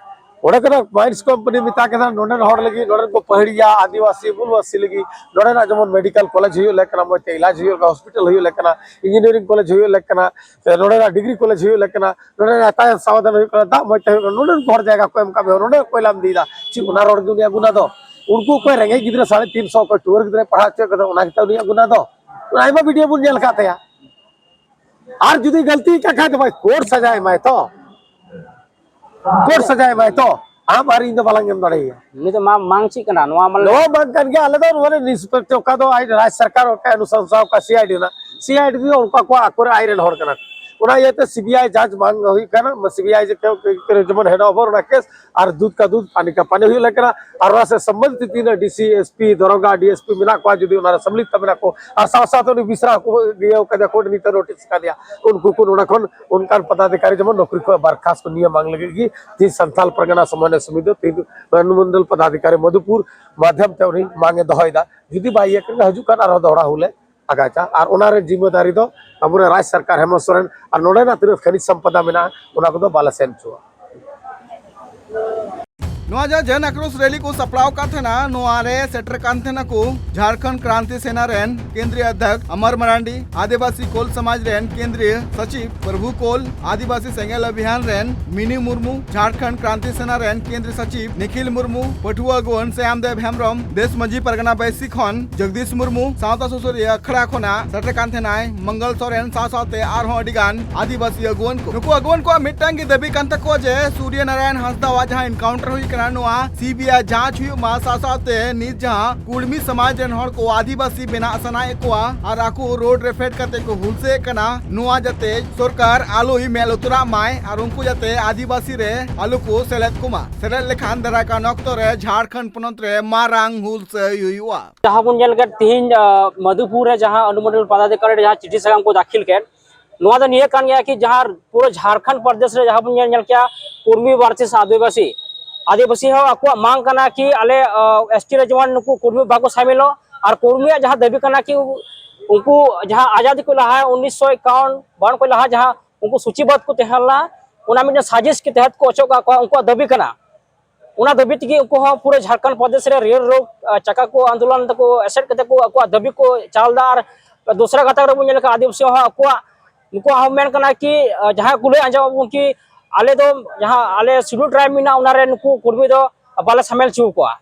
ᱚᱸᱰᱮ ᱠᱷᱚᱱᱟᱜ ᱢᱟᱭᱤᱱᱥ ᱠᱳᱢᱯᱟᱱᱤ ᱢᱮᱛᱟ ᱠᱮᱫᱟ, ᱱᱚᱰᱮᱱ ᱦᱚᱲ ᱞᱟᱹᱜᱤᱫ, ᱱᱚᱰᱮᱱ ᱠᱚ ᱯᱟᱹᱦᱟᱹᱲᱤᱭᱟ, ᱟᱹᱫᱤᱵᱟᱹᱥᱤ, ᱢᱩᱞᱵᱟᱹᱥᱤ ᱞᱟᱹᱜᱤᱫ ᱱᱚᱰᱮᱱᱟᱜ ᱡᱮᱢᱚᱱ ᱢᱮᱰᱤᱠᱮᱞ ᱠᱚᱞᱮᱡᱽ ᱦᱩᱭᱩᱜ ᱞᱮᱠ ᱠᱟᱱᱟ, ᱢᱚᱡᱽ ᱛᱮ ᱤᱞᱟᱡᱽ ᱦᱩᱭᱩᱜ ᱞᱮᱠ ᱠᱟᱱᱟ, ᱦᱚᱥᱯᱤᱴᱟᱞ ᱦᱩᱭᱩᱜ ᱞᱮᱠ ᱠᱟᱱᱟ, ᱤᱧᱡᱤᱱᱤᱭᱟᱨᱤᱝ ᱠᱚᱞᱮᱡᱽ ᱦᱩᱭᱩᱜ ᱞᱮᱠ ᱠᱟᱱᱟ, ᱥᱮ ᱱᱚᱰᱮᱱᱟᱜ ᱰᱤᱜᱽᱨᱤ ᱠᱚᱞᱮᱡᱽ ᱦᱩᱭᱩᱜ ᱞᱮᱠ ᱠᱟᱱᱟ, ᱱᱚᱰᱮᱱᱟᱜ ᱛᱟᱭᱚᱢ ᱥᱟᱵᱟᱫᱷᱟᱱ ᱦᱩᱭᱩᱜ ᱠᱟᱱᱟ, ᱫᱟᱜ ᱢᱚᱡᱽ ᱛᱮ ᱦᱩᱭᱩᱜ ᱠᱟᱱᱟ, ᱱᱚᱰᱮᱱ ᱠᱚ ᱦᱚᱲ ᱡᱟᱭᱜᱟ ᱠᱚ ᱮᱢ ᱠᱟᱜ ᱢᱮᱭᱟ, ᱱᱚᱰᱮ ᱚᱠᱚᱭ ᱞᱟᱢ ᱤᱫᱤᱭᱮᱫᱟ? ᱪᱮᱫ ᱚᱱᱟ ᱨᱚᱲ ᱜᱮ ᱩᱱᱤᱭᱟᱜ ᱜᱩᱱᱟ ᱫᱚ? ᱩᱱᱠᱩ ᱚᱠᱚᱭ ᱨᱮᱸᱜᱮᱡ ᱜᱤᱫᱽᱨᱟᱹ ᱥᱟᱲᱮ ᱛᱤᱱ ᱥᱚ ᱚᱠᱚᱭ ᱴᱩᱣᱟᱹᱨ ᱜᱤᱫᱽᱨᱟᱹᱭ ᱯᱟᱲᱦᱟᱣ ᱦᱚᱪᱚᱭᱮᱫ ᱠᱚᱫᱚ, ᱚᱱᱟ ᱜᱮᱛᱚ ᱩᱱᱤᱭᱟᱜ ᱜᱩᱱᱟ ᱫᱚ? ᱚᱱᱟ ᱟᱭᱢᱟ ᱵᱷᱤᱰᱤᱭᱳ ᱵᱚᱱ ᱧᱮᱞ ᱟᱠᱟᱫ ᱛᱟᱭᱟ᱾ ᱟᱨ ᱡᱩᱫᱤ ᱜᱟᱹᱞᱛᱤ ᱠᱟᱜ ᱠᱷᱟᱡ ᱫᱚ ᱵᱷᱟᱭ, ᱠᱳᱨᱴ ᱥᱟᱡᱟ ᱮᱢᱟᱭ ᱛᱚ, ᱠᱳᱨᱴ ᱥᱟᱡᱟ ᱮᱢᱟᱭ ᱛᱚ᱾ ᱟᱢ ᱟᱨ ᱤᱧ ᱫᱚ ᱵᱟᱞᱟᱝ ᱮᱢ ᱫᱟᱲᱮᱭᱟᱭᱟ᱾ ᱩᱱᱤ ᱫᱚ ᱢᱟ-, ᱢᱟᱝ ᱪᱮᱫ ᱠᱟᱱᱟ ᱱᱚᱣᱟ ᱢᱟᱱᱮ? ᱱᱚᱣᱟ ᱵᱟᱝ ᱠᱟᱱ ᱜᱮᱭᱟ, ᱟᱞᱮ ᱫᱚ ᱱᱚᱣᱟ ᱨᱮ ᱱᱤᱥᱯᱮᱠᱴ, ᱚᱠᱟ ᱫᱚ ᱟᱡ ᱨᱟᱡᱽ ᱥᱚᱨᱠᱟᱨ, ᱚᱠᱟ ᱚᱱᱩᱥᱚᱝᱥᱛᱷᱟ, ᱚᱠᱟ ᱥᱤ ᱟᱭ ᱰᱤ ᱨᱮᱱᱟᱜ, ᱥᱤ ᱟᱭ ᱰᱤ ᱫᱚ ᱩᱱᱠᱩ ᱟᱠᱚ ᱟᱠᱚᱨᱮ ᱟᱡ ᱨᱮᱱ ᱦᱚᱲ ᱠᱟᱱᱟ ᱠᱚ᱾ ᱚᱱᱟ ᱤᱭᱟᱹᱛᱮ ᱥᱤ ᱵᱤ ᱟᱭ ᱡᱟᱸᱪ ᱵᱟᱝ ᱦᱩᱭᱩᱜ ᱠᱟᱱᱟ, ᱥᱤ ᱵᱤ ᱟᱭ ᱡᱮ ᱠᱮᱣ, ᱠᱮᱣ, ᱠᱮᱣ ᱡᱮᱢᱚᱱ ᱦᱮᱱᱰ ᱳᱵᱷᱟᱨ ᱚᱱᱟ ᱠᱮᱥ ᱟᱨ ᱫᱩᱫᱷ ᱠᱟ ᱫᱩᱫᱷ ᱯᱟᱱᱤ ᱠᱟ ᱯᱟᱱᱤ ᱦᱩᱭᱩᱜ ᱞᱮᱠᱟᱱᱟ᱾ ᱟᱨ ᱚᱱᱟ ᱥᱮ ᱥᱚᱢᱵᱚᱱᱫᱷᱤᱛ ᱛᱤᱱᱟᱹᱜ ᱰᱤ ᱥᱤ, ᱮᱥ ᱯᱤ, ᱫᱟᱨᱚᱜᱟ, ᱰᱤ ᱮᱥ ᱯᱤ ᱢᱮᱱᱟᱜ ᱠᱚᱣᱟ, ᱡᱩᱫᱤ ᱚᱱᱟ ᱨᱮ ᱥᱚᱢᱢᱤᱞᱤᱛ ᱢᱮᱱᱟᱜ ᱠᱚ, ᱟᱨ ᱥᱟᱶ ᱥᱟᱶᱛᱮ ᱩᱱᱤ ᱵᱤᱥᱨᱟ ᱦᱚᱸᱠᱚ ᱤᱭᱟᱹ ᱠᱟᱫᱮᱭᱟ, ᱠᱳᱨᱴ ᱱᱤᱛᱚᱜ ᱱᱳᱴᱤᱥ ᱠᱟᱫᱮᱭᱟ, ᱩᱱᱠᱩ ᱠᱚ ᱱᱚᱰᱮ ᱠᱷᱚᱱ ᱚᱱᱠᱟᱱ ᱯᱚᱫᱟᱫᱷᱤᱠᱟᱨᱤ ᱡᱮᱢᱚᱱ ᱱᱚᱠᱨᱤ ᱠᱷᱚᱱ ᱵᱚᱨᱠᱷᱟᱥᱛ ᱠᱚ ᱱᱤᱭᱟᱹ ᱵᱟᱝ ᱞᱟᱹᱜᱤᱫ ᱜᱮ ᱛᱮᱦᱮᱧ ᱥᱟᱱᱛᱟᱞ ᱯᱟᱨᱜᱟᱱᱟ ᱥᱚᱢᱢᱟᱱᱱᱤᱭᱚ ᱥᱚᱢᱤᱛᱤ ᱫᱚ ᱛᱮᱦᱮᱧ ᱢᱚᱱᱰᱚᱞ ᱯᱚᱫᱟᱫᱷᱤᱠᱟᱨᱤ ᱢᱚᱫᱷᱩᱯᱩᱨ ᱢᱟᱫᱷᱭᱚᱢ ᱛᱮ ᱩᱱᱤ ᱢᱟᱝ ᱮ ᱫᱚᱦᱚᱭᱮᱫᱟ᱾ ᱡᱩᱫᱤ ᱵᱟᱭ ᱤᱭᱟᱹ ᱠᱟᱱᱟ, ᱦᱤᱡᱩᱜ ᱠᱟᱱ ᱟᱨᱦᱚᱸ ᱫᱚᱦᱲᱟ ᱦᱩᱞᱮ ᱟᱜᱟᱪᱟ᱾ ᱟᱨ ᱚᱱᱟ ᱨᱮ ᱡᱤᱢᱢᱮᱫᱟᱨᱤ ᱫᱚ ᱟᱵᱚᱨᱮᱱ ᱨᱟᱡᱽ ᱥᱚᱨᱠᱟᱨ ᱦᱮᱢᱚᱱᱛ ᱥᱚᱨᱮᱱ ᱟᱨ ᱱᱚᱰᱮᱱᱟᱜ ᱛᱤᱱᱟᱹᱜ ᱠᱷᱟᱱᱤᱡ ᱥᱚᱢᱯᱚᱫᱟ ᱢᱮᱱᱟᱜᱼᱟ, ᱚᱱᱟ ᱠᱚᱫᱚ ᱵᱟᱞᱮ ᱥᱮᱱ ᱦᱚᱪᱚᱣᱟᱜᱼᱟ᱾ ᱱᱚᱣᱟ ᱡᱟᱦᱟᱸ ᱡᱚᱱ ᱟᱠᱨᱳᱥ ᱨᱮᱞᱤ ᱠᱚ ᱥᱟᱯᱲᱟᱣ ᱟᱠᱟᱫ ᱛᱟᱦᱮᱱᱟ, ᱱᱚᱣᱟ ᱨᱮ ᱥᱮᱴᱮᱨ ᱠᱟᱱ ᱛᱟᱦᱮᱱᱟ ᱠᱚ ᱡᱷᱟᱲᱠᱷᱚᱸᱰ ᱠᱨᱟᱱᱛᱤ ᱥᱮᱱᱟ ᱨᱮᱱ ᱠᱮᱱᱫᱨᱤᱭᱚ ᱚᱫᱷᱭᱚᱠᱥ ᱚᱢᱚᱨ ᱢᱟᱨᱟᱱᱰᱤ, ᱟᱹᱫᱤᱵᱟᱹᱥᱤ ᱠᱳᱞ ᱥᱚᱢᱟᱡᱽ ᱨᱮᱱ ᱠᱮᱱᱫᱨᱤᱭᱚ ᱥᱚᱪᱤᱵᱽ ᱯᱨᱚᱵᱷᱩ ᱠᱳᱞ, ᱟᱹᱫᱤᱵᱟᱹᱥᱤ ᱥᱮᱸᱜᱮᱞ ᱚᱵᱷᱤᱭᱟᱱ ᱨᱮᱱ ᱢᱤᱱᱤ ᱢᱩᱨᱢᱩ, ᱡᱷᱟᱲᱠᱷᱚᱸᱰ ᱠᱨᱟᱱᱛᱤ ᱥᱮᱱᱟ ᱨᱮᱱ ᱠᱮᱱᱫᱨᱤᱭᱚ ᱥᱚᱪᱤᱵᱽ ᱱᱤᱠᱷᱤᱞ ᱢᱩᱨᱢᱩ, ᱯᱟᱹᱴᱷᱩᱣᱟᱹ ᱟᱹᱜᱩᱣᱟᱹᱱ ᱥᱭᱟᱢ ᱫᱮᱵ ᱦᱮᱢᱵᱨᱚᱢ, ᱫᱮᱥ ᱢᱟᱹᱡᱷᱤ ᱯᱟᱨᱜᱟᱱᱟ ᱵᱟᱹᱭᱥᱤ ᱠᱷᱚᱱ ᱡᱚᱜᱽᱫᱤᱥ ᱢᱩᱨᱢᱩ, ᱥᱟᱶᱛᱟ ᱥᱩᱥᱟᱹᱨᱤᱭᱟᱹ ᱟᱠᱷᱲᱟ ᱠᱷᱚᱱᱟᱜ ᱥᱮᱴᱮᱨ ᱠᱟᱱ ᱛᱟᱦᱮᱱᱟᱭ ᱢᱚᱝᱜᱚᱞ ᱥᱚᱨᱮᱱ, ᱥᱟᱶ ᱥᱟᱶᱛᱮ ᱟᱨᱦᱚᱸ ᱟᱹᱰᱤ ᱜᱟᱱ ᱟᱹᱫᱤᱵᱟᱹᱥᱤ ᱟᱹᱜᱩᱣᱟᱹᱱ ᱠᱚ᱾ ᱱᱩᱠᱩ ᱟᱹᱜᱩᱣᱟᱹᱱ ᱠᱚᱣᱟᱜ ᱢᱤᱫᱴᱟᱝ ᱜᱮ ᱫᱟᱹᱵᱤ ᱠᱟᱱ ᱛᱟᱠᱚᱣᱟ ᱡᱮ ᱥᱩᱨᱭᱚ ᱱᱟᱨᱟᱭᱚᱱ ᱦᱟᱸᱥᱫᱟᱣᱟᱜ ᱡᱟᱦᱟᱸ ᱮᱱᱠᱟᱣᱩᱱᱴᱟᱨ ᱦᱩᱭ ᱠᱟᱱᱟ, ᱱᱚᱣᱟ ᱥᱤ ᱵᱤ ᱟᱭ ᱡᱟᱸᱪ ᱦᱩᱭᱩᱜ ᱢᱟ, ᱥᱟᱶ ᱥᱟᱶᱛᱮ ᱱᱤᱛ ᱡᱟᱦᱟᱸ ᱠᱩᱲᱢᱤ ᱥᱚᱢᱟᱡᱽ ᱨᱮᱱ ᱦᱚᱲ ᱠᱚ ᱟᱹᱫᱤᱵᱟᱹᱥᱤ ᱵᱮᱱᱟᱜ ᱥᱟᱱᱟᱭᱮᱫ ᱠᱚᱣᱟ ᱟᱨ ᱟᱠᱚ ᱨᱳᱰ ᱨᱮ ᱯᱷᱮᱰ ᱠᱟᱛᱮ ᱠᱚ ᱦᱩᱞᱥᱟᱹᱭᱮᱫ ᱠᱟᱱᱟ, ᱱᱚᱣᱟ ᱡᱟᱛᱮ ᱥᱚᱨᱠᱟᱨ ᱟᱞᱚᱭ ᱢᱮᱫ ᱞᱩᱛᱩᱨᱟᱜ ᱢᱟᱭ ᱟᱨ ᱩᱱᱠᱩ ᱡᱟᱛᱮ ᱟᱹᱫᱤᱵᱟᱹᱥᱤ ᱨᱮ ᱟᱞᱚ ᱠᱚ ᱥᱮᱞᱮᱫ ᱠᱚᱢᱟ᱾ ᱥᱮᱞᱮᱫ ᱞᱮᱠᱷᱟᱱ ᱫᱟᱨᱟᱭ ᱠᱟᱱ ᱚᱠᱛᱚ ᱨᱮ ᱡᱷᱟᱲᱠᱷᱚᱸᱰ ᱯᱚᱱᱚᱛ ᱨᱮ ᱢᱟᱨᱟᱝ ᱦᱩᱞᱥᱟᱹᱭ ᱦᱩᱭᱩᱜᱼᱟ᱾ ᱡᱟᱦᱟᱸ ᱵᱚᱱ ᱧᱮᱞ ᱠᱮᱫ ᱛᱤᱦᱤᱧ, ᱟᱸ, ᱢᱚᱫᱷᱩᱯᱩᱨ ᱨᱮ ᱡᱟᱦᱟᱸ ᱚᱱᱩᱢᱚᱱᱰᱚᱞ ᱯᱚᱫᱟᱫᱷᱤᱠᱟᱨᱤ ᱨᱮ ᱡᱟᱦᱟᱸ ᱪᱤᱴᱷᱤ ᱥᱟᱠᱟᱢ ᱠᱚ ᱫᱟᱠᱷᱤᱞ ᱠᱮᱫ, ᱱᱚᱣᱟ ᱫᱚ ᱱᱤᱭᱟᱹ ᱠᱟᱱ ᱜᱮᱭᱟ ᱠᱤ ᱡᱟᱦᱟᱸ ᱯᱩᱨᱟᱹ ᱡᱷᱟᱲᱠᱷᱚᱸᱰ ᱯᱨᱚᱫᱮᱥ ᱨᱮ ᱡᱟᱦᱟᱸ ᱵᱚᱱ ᱧᱮᱞ, ᱧᱮᱞ ᱠᱮᱜᱼᱟ, ᱠᱩᱲᱢᱤ versus ᱟᱹᱫᱤᱵᱟᱹᱥᱤ, ᱟᱹᱫᱤᱵᱟᱹᱥᱤ ᱦᱚᱸ ᱟᱠᱚᱣᱟᱜ ᱢᱟᱝ ᱠᱟᱱᱟ ᱠᱤ ᱟᱞᱮ, ᱟᱸ, ᱮᱥ ᱴᱤ ᱨᱮ ᱡᱮᱢᱚᱱ ᱱᱩᱠᱩ ᱠᱩᱲᱢᱤ ᱵᱟᱠᱚ ᱥᱟᱢᱤᱞᱚᱜ, ᱟᱨ ᱠᱩᱲᱢᱤᱭᱟᱜ ᱡᱟᱦᱟᱸ ᱫᱟᱹᱵᱤ ᱠᱟᱱᱟ ᱠᱤ ᱩᱱᱠᱩ ᱡᱟᱦᱟᱸ ᱟᱡᱟᱫᱤ ᱠᱚ ᱞᱟᱦᱟ ᱩᱱᱤᱥᱥᱚ ᱮᱠᱟᱣᱚᱱ ᱵᱟᱣᱟᱱ ᱠᱚ ᱞᱟᱦᱟ ᱡᱟᱦᱟᱸ ᱩᱱᱠᱩ ᱥᱩᱪᱤᱵᱟᱫ ᱠᱚ ᱛᱟᱦᱮᱸ ᱞᱮᱱᱟ, ᱚᱱᱟ ᱢᱤᱫᱴᱮᱱ ᱥᱟᱡᱤᱥ ᱠᱚ ᱛᱮᱦᱮᱫ ᱠᱚ ᱚᱪᱚᱜ ᱠᱟᱜ ᱠᱚᱣᱟ, ᱩᱱᱠᱩᱣᱟᱜ ᱫᱟᱹᱵᱤ ᱠᱟᱱᱟ᱾ ᱚᱱᱟ ᱫᱟᱹᱵᱤ ᱛᱮᱜᱮ ᱩᱱᱠᱩ ᱦᱚᱸ ᱯᱩᱨᱟᱹ ᱡᱷᱟᱲᱠᱷᱚᱸᱰ ᱯᱨᱚᱫᱮᱥ ᱨᱮ ᱨᱮᱞ ᱨᱳᱠ, ᱟᱨ ᱪᱟᱠᱟ ᱠᱚ ᱟᱱᱫᱳᱞᱚᱱ ᱛᱟᱠᱚ ᱮᱥᱮᱫ ᱠᱟᱛᱮ ᱠᱚ ᱟᱠᱚᱣᱟᱜ ᱫᱟᱹᱵᱤ ᱠᱚ ᱪᱟᱞ ᱮᱫᱟ᱾ ᱟᱨ ᱫᱚᱥᱨᱟ ᱜᱟᱛᱟᱠ ᱨᱮᱵᱚᱱ ᱧᱮᱞ ᱞᱮᱠᱷᱟᱱ ᱟᱹᱫᱤᱵᱟᱹᱥᱤ ᱦᱚᱸ ᱟᱠᱚᱣᱟᱜ, ᱩᱱᱠᱩᱣᱟᱜ ᱦᱚᱸ ᱢᱮᱱ ᱠᱟᱱᱟ ᱠᱤ, ᱟᱨ ᱡᱟᱦᱟᱸ ᱠᱚ ᱞᱟᱹᱭ ᱟᱸᱡᱚᱢ ᱟᱵᱚᱱ ᱠᱤ ᱟᱞᱮ ᱫᱚ ᱡᱟᱦᱟᱸ ᱟᱞᱮ ᱥᱤᱰᱩᱞ ᱴᱨᱟᱭᱤᱵᱽ ᱢᱮᱱᱟᱜᱼᱟ, ᱚᱱᱟ ᱨᱮ ᱱᱩᱠᱩ ᱠᱚᱨᱢᱤ ᱫᱚ ᱵᱟᱞᱮ ᱥᱟᱢᱮᱞ ᱦᱚᱪᱚ ᱟᱠᱚᱣᱟ᱾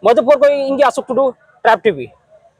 ᱢᱚᱫᱷᱩᱯᱩᱨ ᱠᱷᱚᱱ ᱤᱧ ᱜᱮ ᱟᱥᱳᱠ ᱴᱩᱰᱩ, ᱴᱨᱟᱭᱤᱵᱽ ᱴᱤᱵᱷᱤ᱾